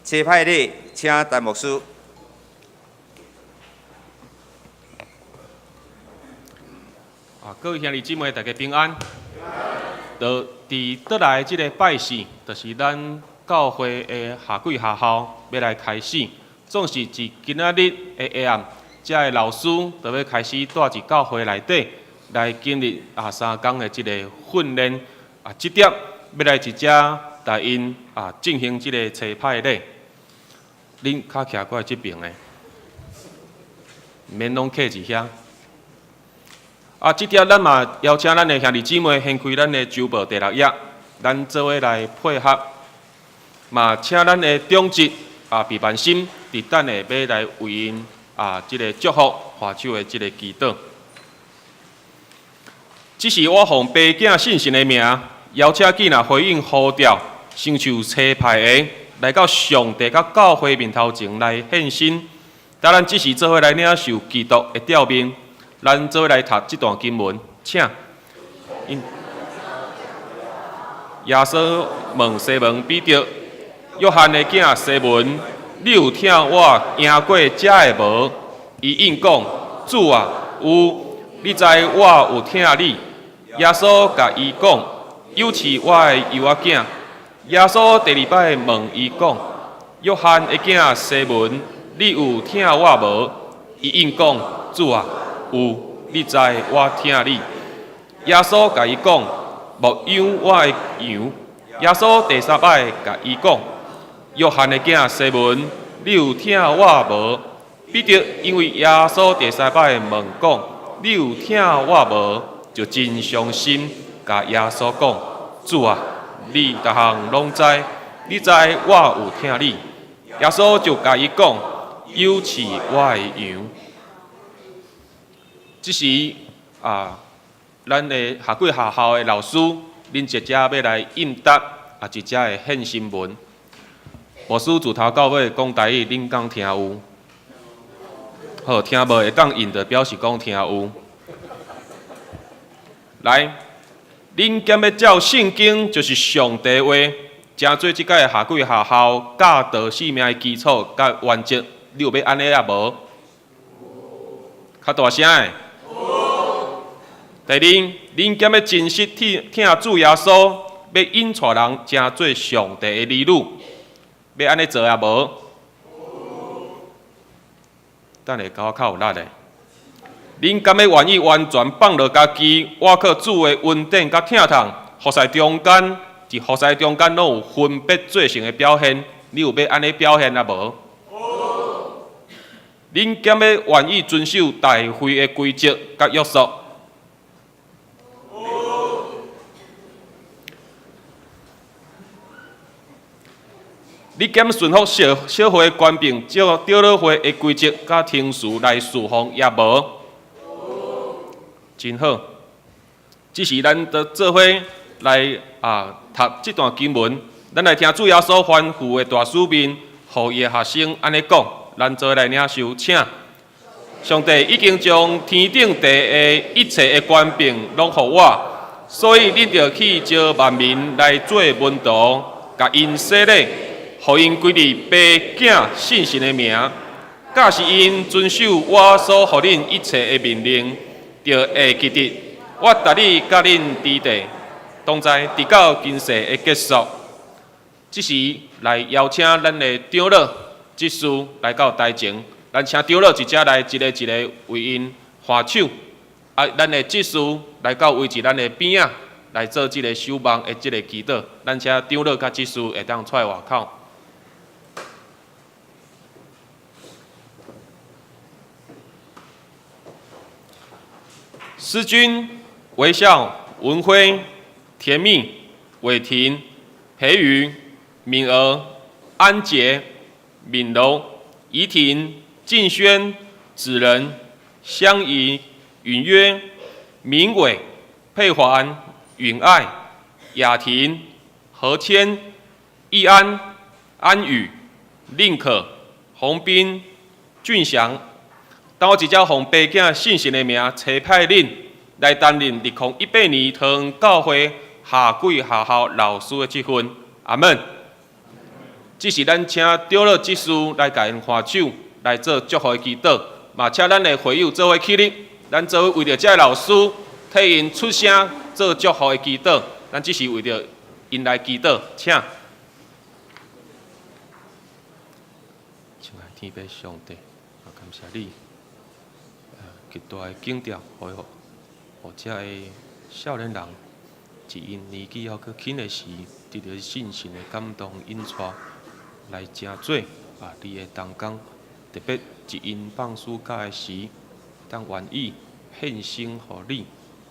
差派礼，请陈牧师。各位兄弟姊妹，大家平安。就佇倒來這个拜四，就是咱教會的夏季學校欲來開始，總是佇今仔日的下暗，遮的老師就欲開始帶佇教會內底來經歷3工的這个訓練。這點欲來佇遮帶𪜶進行這个差派禮。恁較徛過來這爿的，毋免攏客佇遐。這點咱嘛邀請咱的兄弟姊妹掀開咱的周報第6頁，咱做伙來配合。嘛，請咱的長執畢萬心，佇等下欲來為𪜶這个祝福華手的這个祈禱。這是我奉爸囝聖神的名，邀請囝若回應呼召，承受差派的，來到上帝佮教會面頭前來獻身。當咱這時做伙來領受基督的召命，咱做伙來讀這段經文，請。耶穌問西門彼得、約翰的囝西門：你有疼我贏過這的無？伊應講：主啊，有，你知我有疼你。耶穌共伊講：幼飼我的羊仔囝。耶穌第二擺問伊講：約翰的囝西門，你有疼我無？伊應講：主啊，有，你知我疼你。耶穌共伊講：牧養我的羊。耶穌第三擺共伊講：約翰的囝西門，你有疼我無？彼得因為耶穌第三擺問講：你有疼我無？就真傷心，共耶穌講：主啊，你逐項攏知，你知我有疼你。耶穌就共伊講：休飼我的羊。這時啊，咱的夏季學校的老師，恁一隻欲來應答，啊，一隻會獻新聞。牧師自頭到尾講台語，恁敢聽有？好，聽無會當應就表示講聽有。來，恁敢欲照聖經就是上帝話，成做這屆夏季學校教導生命的基礎佮原則，你有欲按呢抑無？較大聲的。第二，恁敢欲真實疼主耶穌，欲引帶人成做上帝的兒女，欲按呢做抑無？等下共我較有力的。恁敢欲願意完全放落家己，倚靠主的恩典佮疼痛，服侍中間，佇服侍中間攏有分別做聖的表現，你有欲按呢表現抑無？恁敢欲願意遵守大會的規則佮約束？你敢順服小小會權柄，照長老會的規則佮程序來侍奉，抑無？真好，這時咱就做伙來啊讀這段經文，咱來聽主耶穌吩咐的大使命，予伊的學生按呢講，咱做伙來領受，請。上帝已經將天頂地的一切的權柄攏予我，所以恁著去招萬民來做門徒，共𪜶洗禮，予𪜶歸入父子聖神的名，教示𪜶遵守我所予恁一切的命令，著會記得我逐日佮恁佇地同在，直到今世的結束。這時來邀請咱的長老、執事來到台前，咱請長老一隻來一个一个為𪜶揮手，啊，咱的執事來到位置咱的邊仔來做這个守望的這个祈禱。咱請長老佮執事會當出來外口。思君、微笑、文輝、甜蜜、偉婷、培瑜、敏兒、安傑、敏柔、怡婷、靜軒、子仁、香怡、允約、明偉、佩環、允愛、雅婷、何謙、易安、安宇、令可、洪斌、俊祥。當我直接奉爸囝聖神的名，差派恁來擔任2018年桃園教會夏季學校老師的職分。阿門。這時咱請長老執事來共𪜶揮手，來做祝福的祈禱。嘛，請咱的會友做伙起立，咱做伙為著這个老師替𪜶出聲做祝福的祈禱。咱這是為著𪜶來祈禱，請。親愛天父上帝，感謝你。極大的景點，予予這个少年人，伫𪜶年紀猶閣輕的時，得著聖神的感動引帶，來成做啊你的同工。特別伫𪜶放暑假的時，會當願意獻身予你，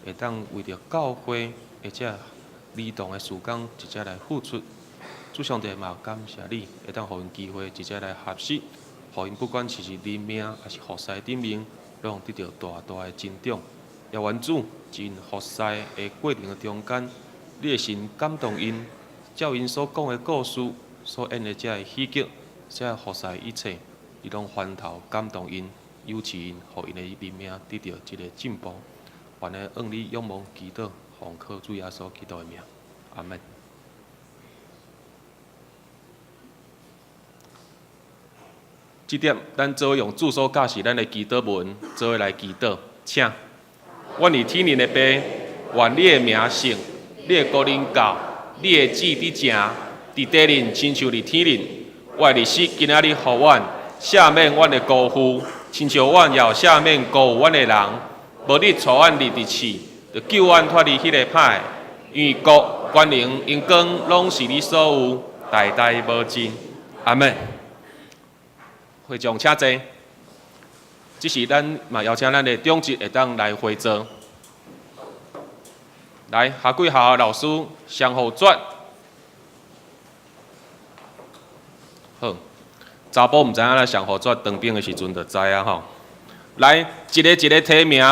會當為著教會或者兒童的事工，直接來付出。主上帝嘛感謝你，會當予𪜶機會直接來學習，予𪜶不管是靈命抑是服侍頂面，攏得著大大的成長。也願主伫𪜶服侍的過程中間，你的神感動𪜶，照𪜶所講的故事，所演的這个戲劇，這个服侍一切，伊攏翻頭感動𪜶，扶持𪜶，予𪜶的靈命得著這个進步。願呢，向你仰望祈禱，奉靠主耶穌基督的名，阿門。這點，咱做伙用主所教示咱的祈禱文，做伙來祈禱，請。阮佇天頂的父，願你的名聖，你的國臨到，你的旨佇成，佇地頂親像佇天頂。我的日食今仔日予阮，赦免阮的辜負，親像阮也有赦免辜負阮的人。無你帶阮入佇試，著救阮脫離彼个歹的。因為國、權能、榮光，攏是你所有，代代無盡。阿門。會眾請坐。這時咱嘛邀請咱的長執會當來回座。來，夏季學校老師相互轉。好，查埔毋知影啦，相互轉當兵的時陣就知啊吼。來，一個一個提名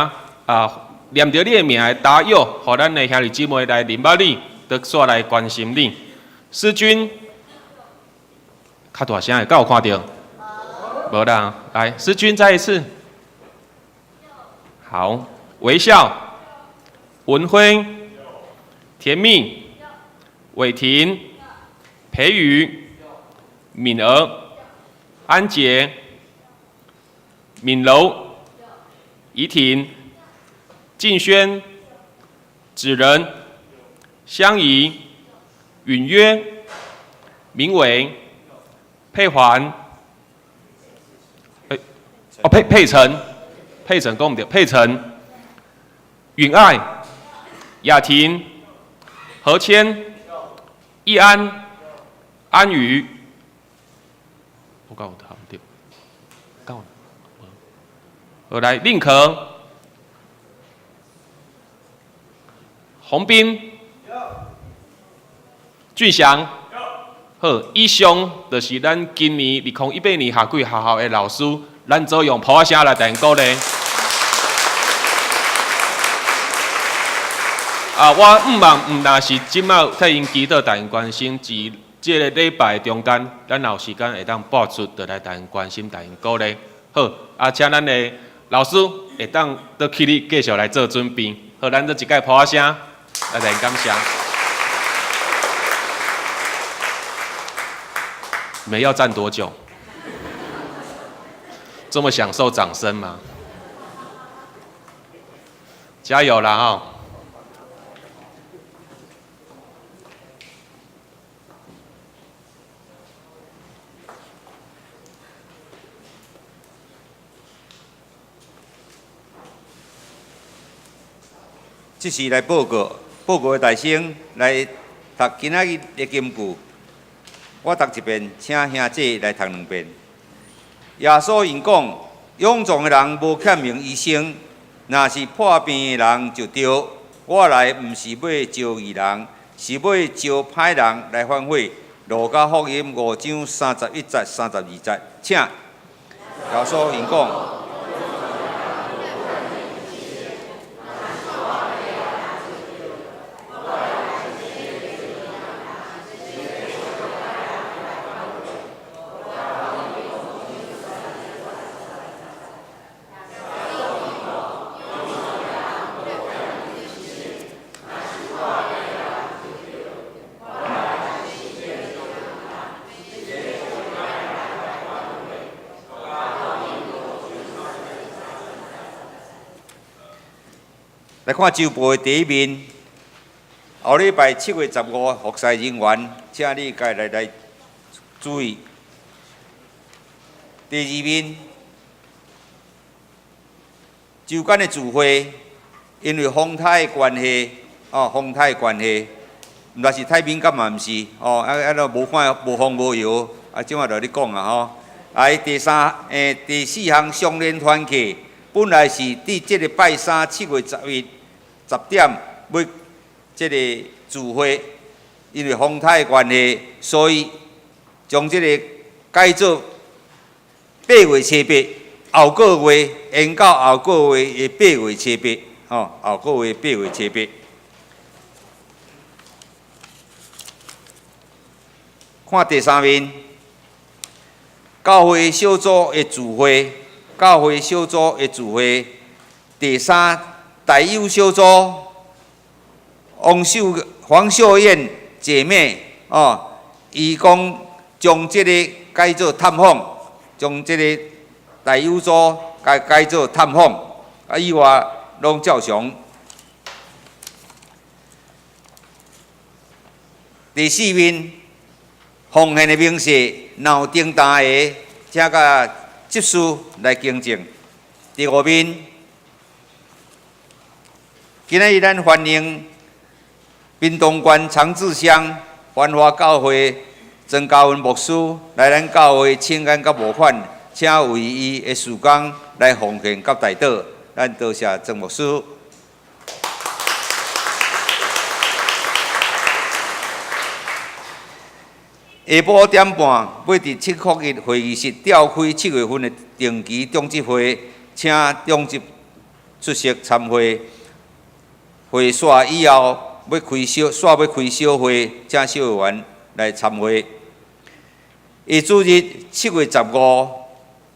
啊，念著你的名的答應，予咱的兄弟姊妹來認捌你，就煞來關心你。思君，較大聲的，敢有看著？無啦，來，思君再一次。好，微笑，文輝，甜蜜，偉婷，培宇，敏兒，安杰，敏柔，怡婷，靜軒，子仁，香怡，允約，明偉，佩環，哦佩佩晨，佩晨講毋對，佩晨，允愛，雅婷，何謙，易安，安宇，我講有讀毋對，講無？好來，令可，洪斌，俊祥，好，以上就是咱今年2018年夏季學校的老師，咱組用噗仔聲來共𪜶鼓勵。啊，我毋望毋但是這擺替𪜶祈禱、共𪜶關心，佇這个禮拜中間，咱若有時間會當撥出，就來共𪜶關心、共𪜶鼓勵。好，啊，請咱的老師會當倒起立，繼續來做準備。好，咱做一擺噗仔聲來共𪜶感謝。你們要站多久？這麼享受掌聲嗎？加油啦！吼！這是來報告，報告的大聲來讀今仔日的金句。我讀一遍，請兄弟來讀兩遍。耶穌𪜶講：勇壯的人無欠用醫生，若是破病的人就對。我來毋是欲召義人，是欲召歹人來反悔。路加福音5章31節、32節，請耶穌𪜶講。來看週報的第一面，後禮拜7月15服侍人員，請你家來來注意。第二面，週間的聚會，因為風颱的關係，哦，風颱的關係，毋但是太敏感嘛，毋是，哦，啊啊，都無看無風無搖，啊，這馬就咧講啊吼。來第三，第四項相連團契，本來是佇這個拜三7月11 10點欲這個聚會，因為風颱的關係，所以將這個改做8月7、8，後個月延到後個月的8月7、8，吼，後個月8月7、8。看第三面，教會小組的聚會，教會小組的聚會，第三大有小組，王秀黃秀燕姐妹哦，伊講將這个改做探訪，將這个大有組改改做探訪，啊以外攏照常。第四面，奉獻的明細，若有訂單的，請佮執事來更正。第五面，今仔日咱歡迎屏東縣長治鄉繁華教會曾嘉文牧師來咱教會請願佮募款，請為伊的事工來奉獻佮代禱。咱多謝曾牧師。下晡點半，欲佇七福一會議室召開7月份的定期長執會，請長執出席參會。會煞以後，欲開小煞欲開小會，請小會員來參會。下主日七月十五，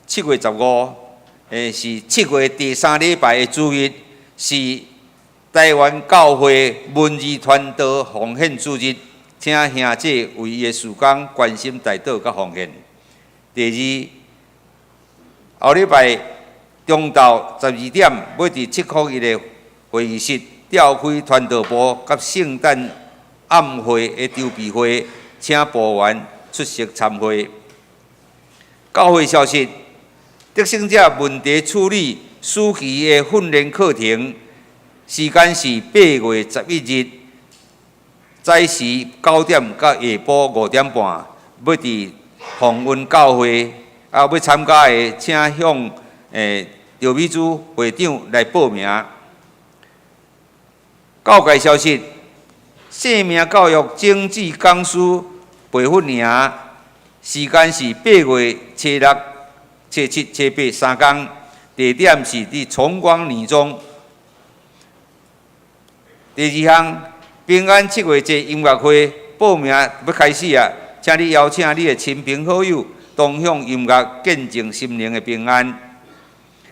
七月十五，是七月第三禮拜的主日，是台灣教會文字傳道奉獻主日，請兄姐為伊的事工關心代禱佮奉獻。第二，後禮拜中晝12點，欲佇七福一的會議室召開傳道部佮聖誕晚會的籌備會，請部員出席參會。教會消息：得勝者問題處理暑期的訓練課程，時間是8月11日早時9點到下晡5點半，欲佇鴻恩教會。啊，欲參加的，請向趙美珠會長來報名。教界消息：生命教育種子講師培訓營，時間是8月初六、初七、初八三工，地點是佇崇光女中。第二項，平安七月節音樂會報名欲開始啊！請你邀請你的親朋好友同享音樂，見證心靈的平安。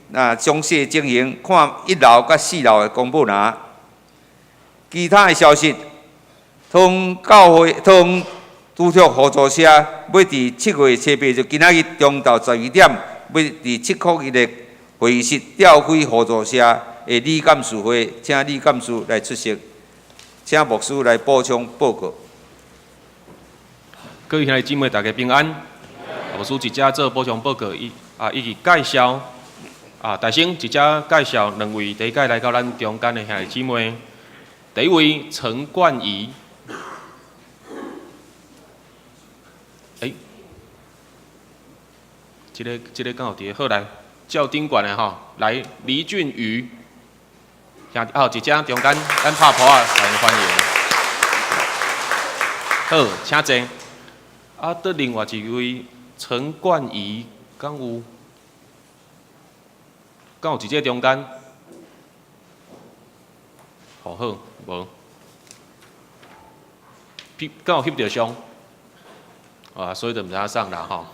那詳細情形，看一樓佮四樓的公布欄。其他的消息，通教會通拄著合作社，欲佇7月初八日今仔日中晝12點，欲佇七福一的會議室召開合作社的理監事會，請理監事來出席，請牧師來補充報告。各位兄弟姊妹，大家平安。牧師一遮做補充報告，伊啊，以及介紹啊，大先一遮介紹兩位第一屆來到咱中間的兄弟姊妹。第一位陳冠儀，欸，這個敢有佇個？好來，較頂懸的吼，來黎俊宇，兄弟，好，一遮中間，咱拍噗仔，歡迎歡迎。好，請坐。啊，佇另外一位陳冠儀，敢有？敢有佇這個中間？好好，無。翕，敢有翕著相？啊，所以就毋知影送啦吼。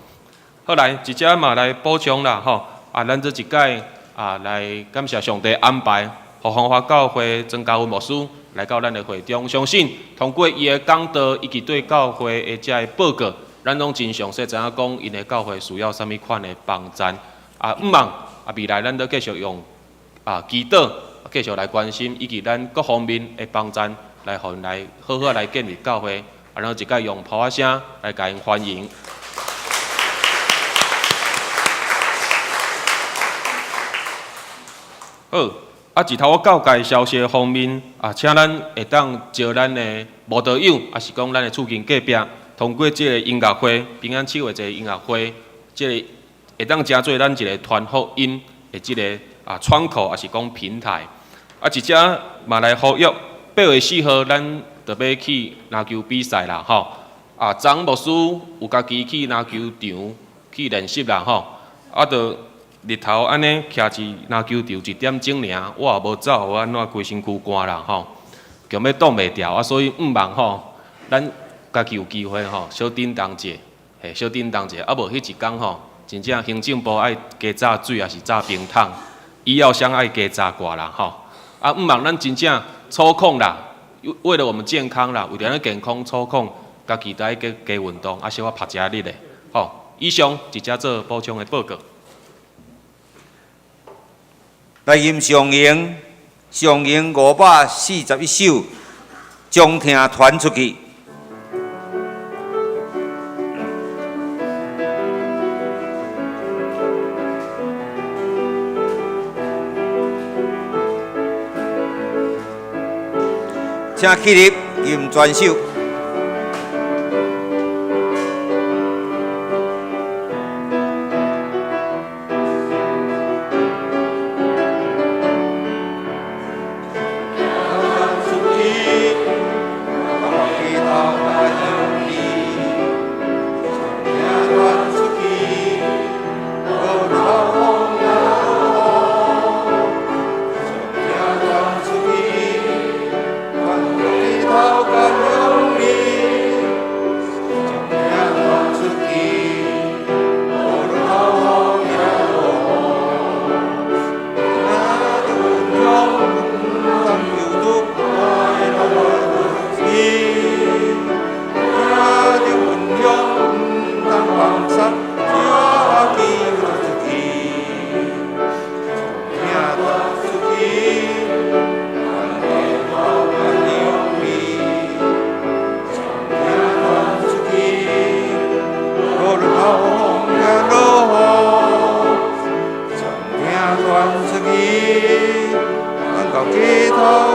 好來，一遮嘛來補充啦吼。啊，咱這一屆啊，來感謝上帝安排，予芳華教會曾嘉文牧師來到咱的會中。相信通過伊的講道以及對教會的這个報告，咱攏真詳細知影講𪜶的教會需要啥物款的幫贊。啊，毋望啊，未來咱都繼續用啊祈禱，繼續來關心，以及咱各方面的幫贊，來予𪜶來好好來建立教會。啊，然後一擺用噗仔聲來共𪜶歡迎。好，啊，一頭仔教界消息方面，啊，請咱會當招咱的慕道友，抑是講咱的厝近隔壁，通過這个音樂會，平安七月節音樂會，這个會當成做咱一个傳福音的這个啊窗口，抑是講平台。啊，一遮嘛來呼籲，8月4號咱就欲去籃球比賽啦，吼！啊，張牧師有家己去籃球場去練習啦，吼！啊，就日頭按呢徛佇籃球場一點鐘爾，我也無走，予按怎規身軀汗啦，吼！強欲擋袂牢啊，所以毋望吼，咱家己有機會吼，小叮當者，嘿，小叮當者，啊無彼一工吼，真正行政部愛加炸水，抑是炸冰桶，醫藥箱愛加炸掛啦，吼！啊，毋望咱真正抽空啦，為了我們健康啦，為著咱健康抽空，家己愛加加運動，啊，小可曝一下日的，吼。以上一遮做補充的報告。來吟上詠，上詠541首，將疼傳出去。請起立，吟全首。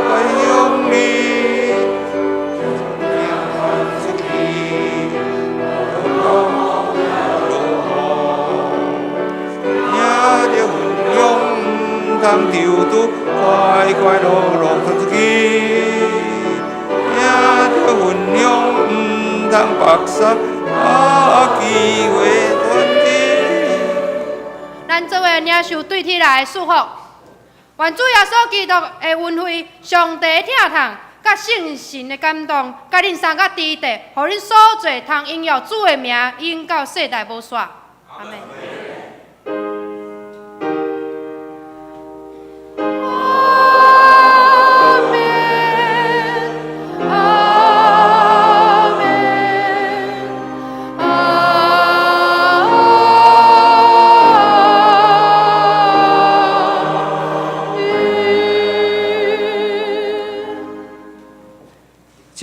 拜向你，出去，落雨，迎著分享，毋通抽拄，快快樂樂通出去，迎著分享，毋通縛捒，啊機會斷去。咱做伙領受對天來的祝福，願主耶穌基督的恩惠、上帝的疼痛、佮聖神的感動，佮恁三個佇地，予恁所做通榮耀主的名，永到世代無煞。阿們。阿們，阿們，阿們。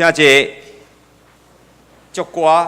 請坐，祝歌。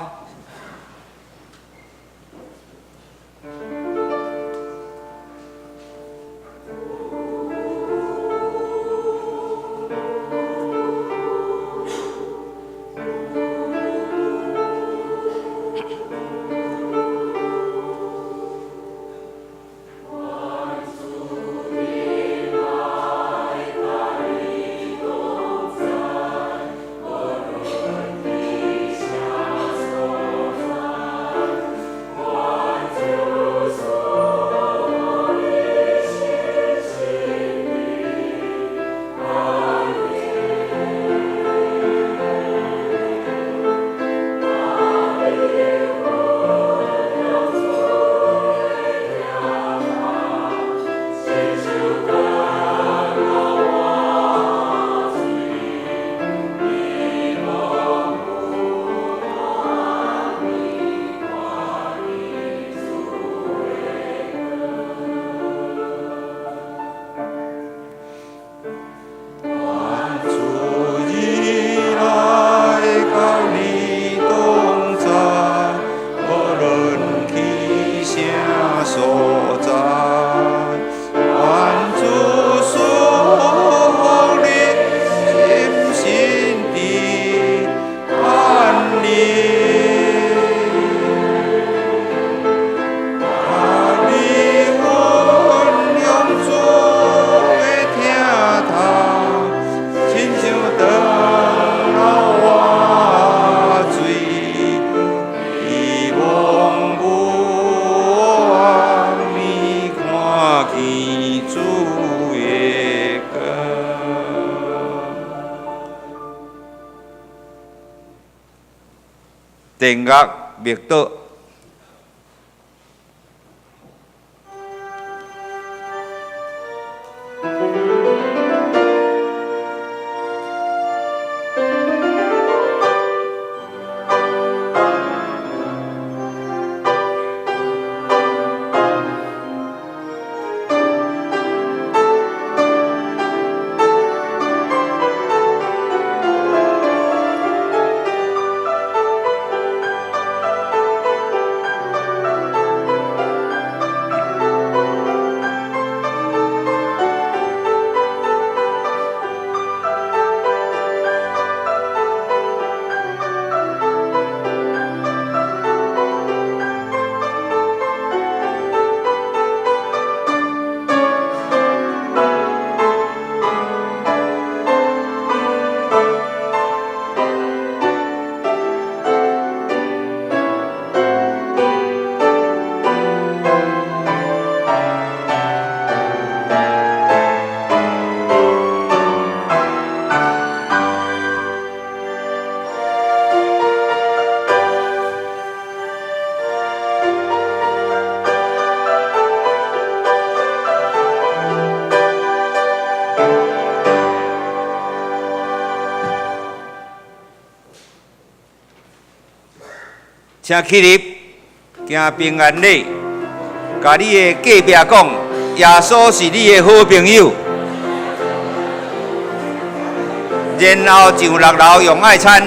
主以來甲你同在，無論去啥所在，願主賜福你心心的安寧。甲你分享主的疼痛，親像長老活水，希望無暗暝看見主的光。電樂默禱。請起立，行平安禮，共你的隔壁講，耶穌是你的好朋友。然後上六樓用愛餐。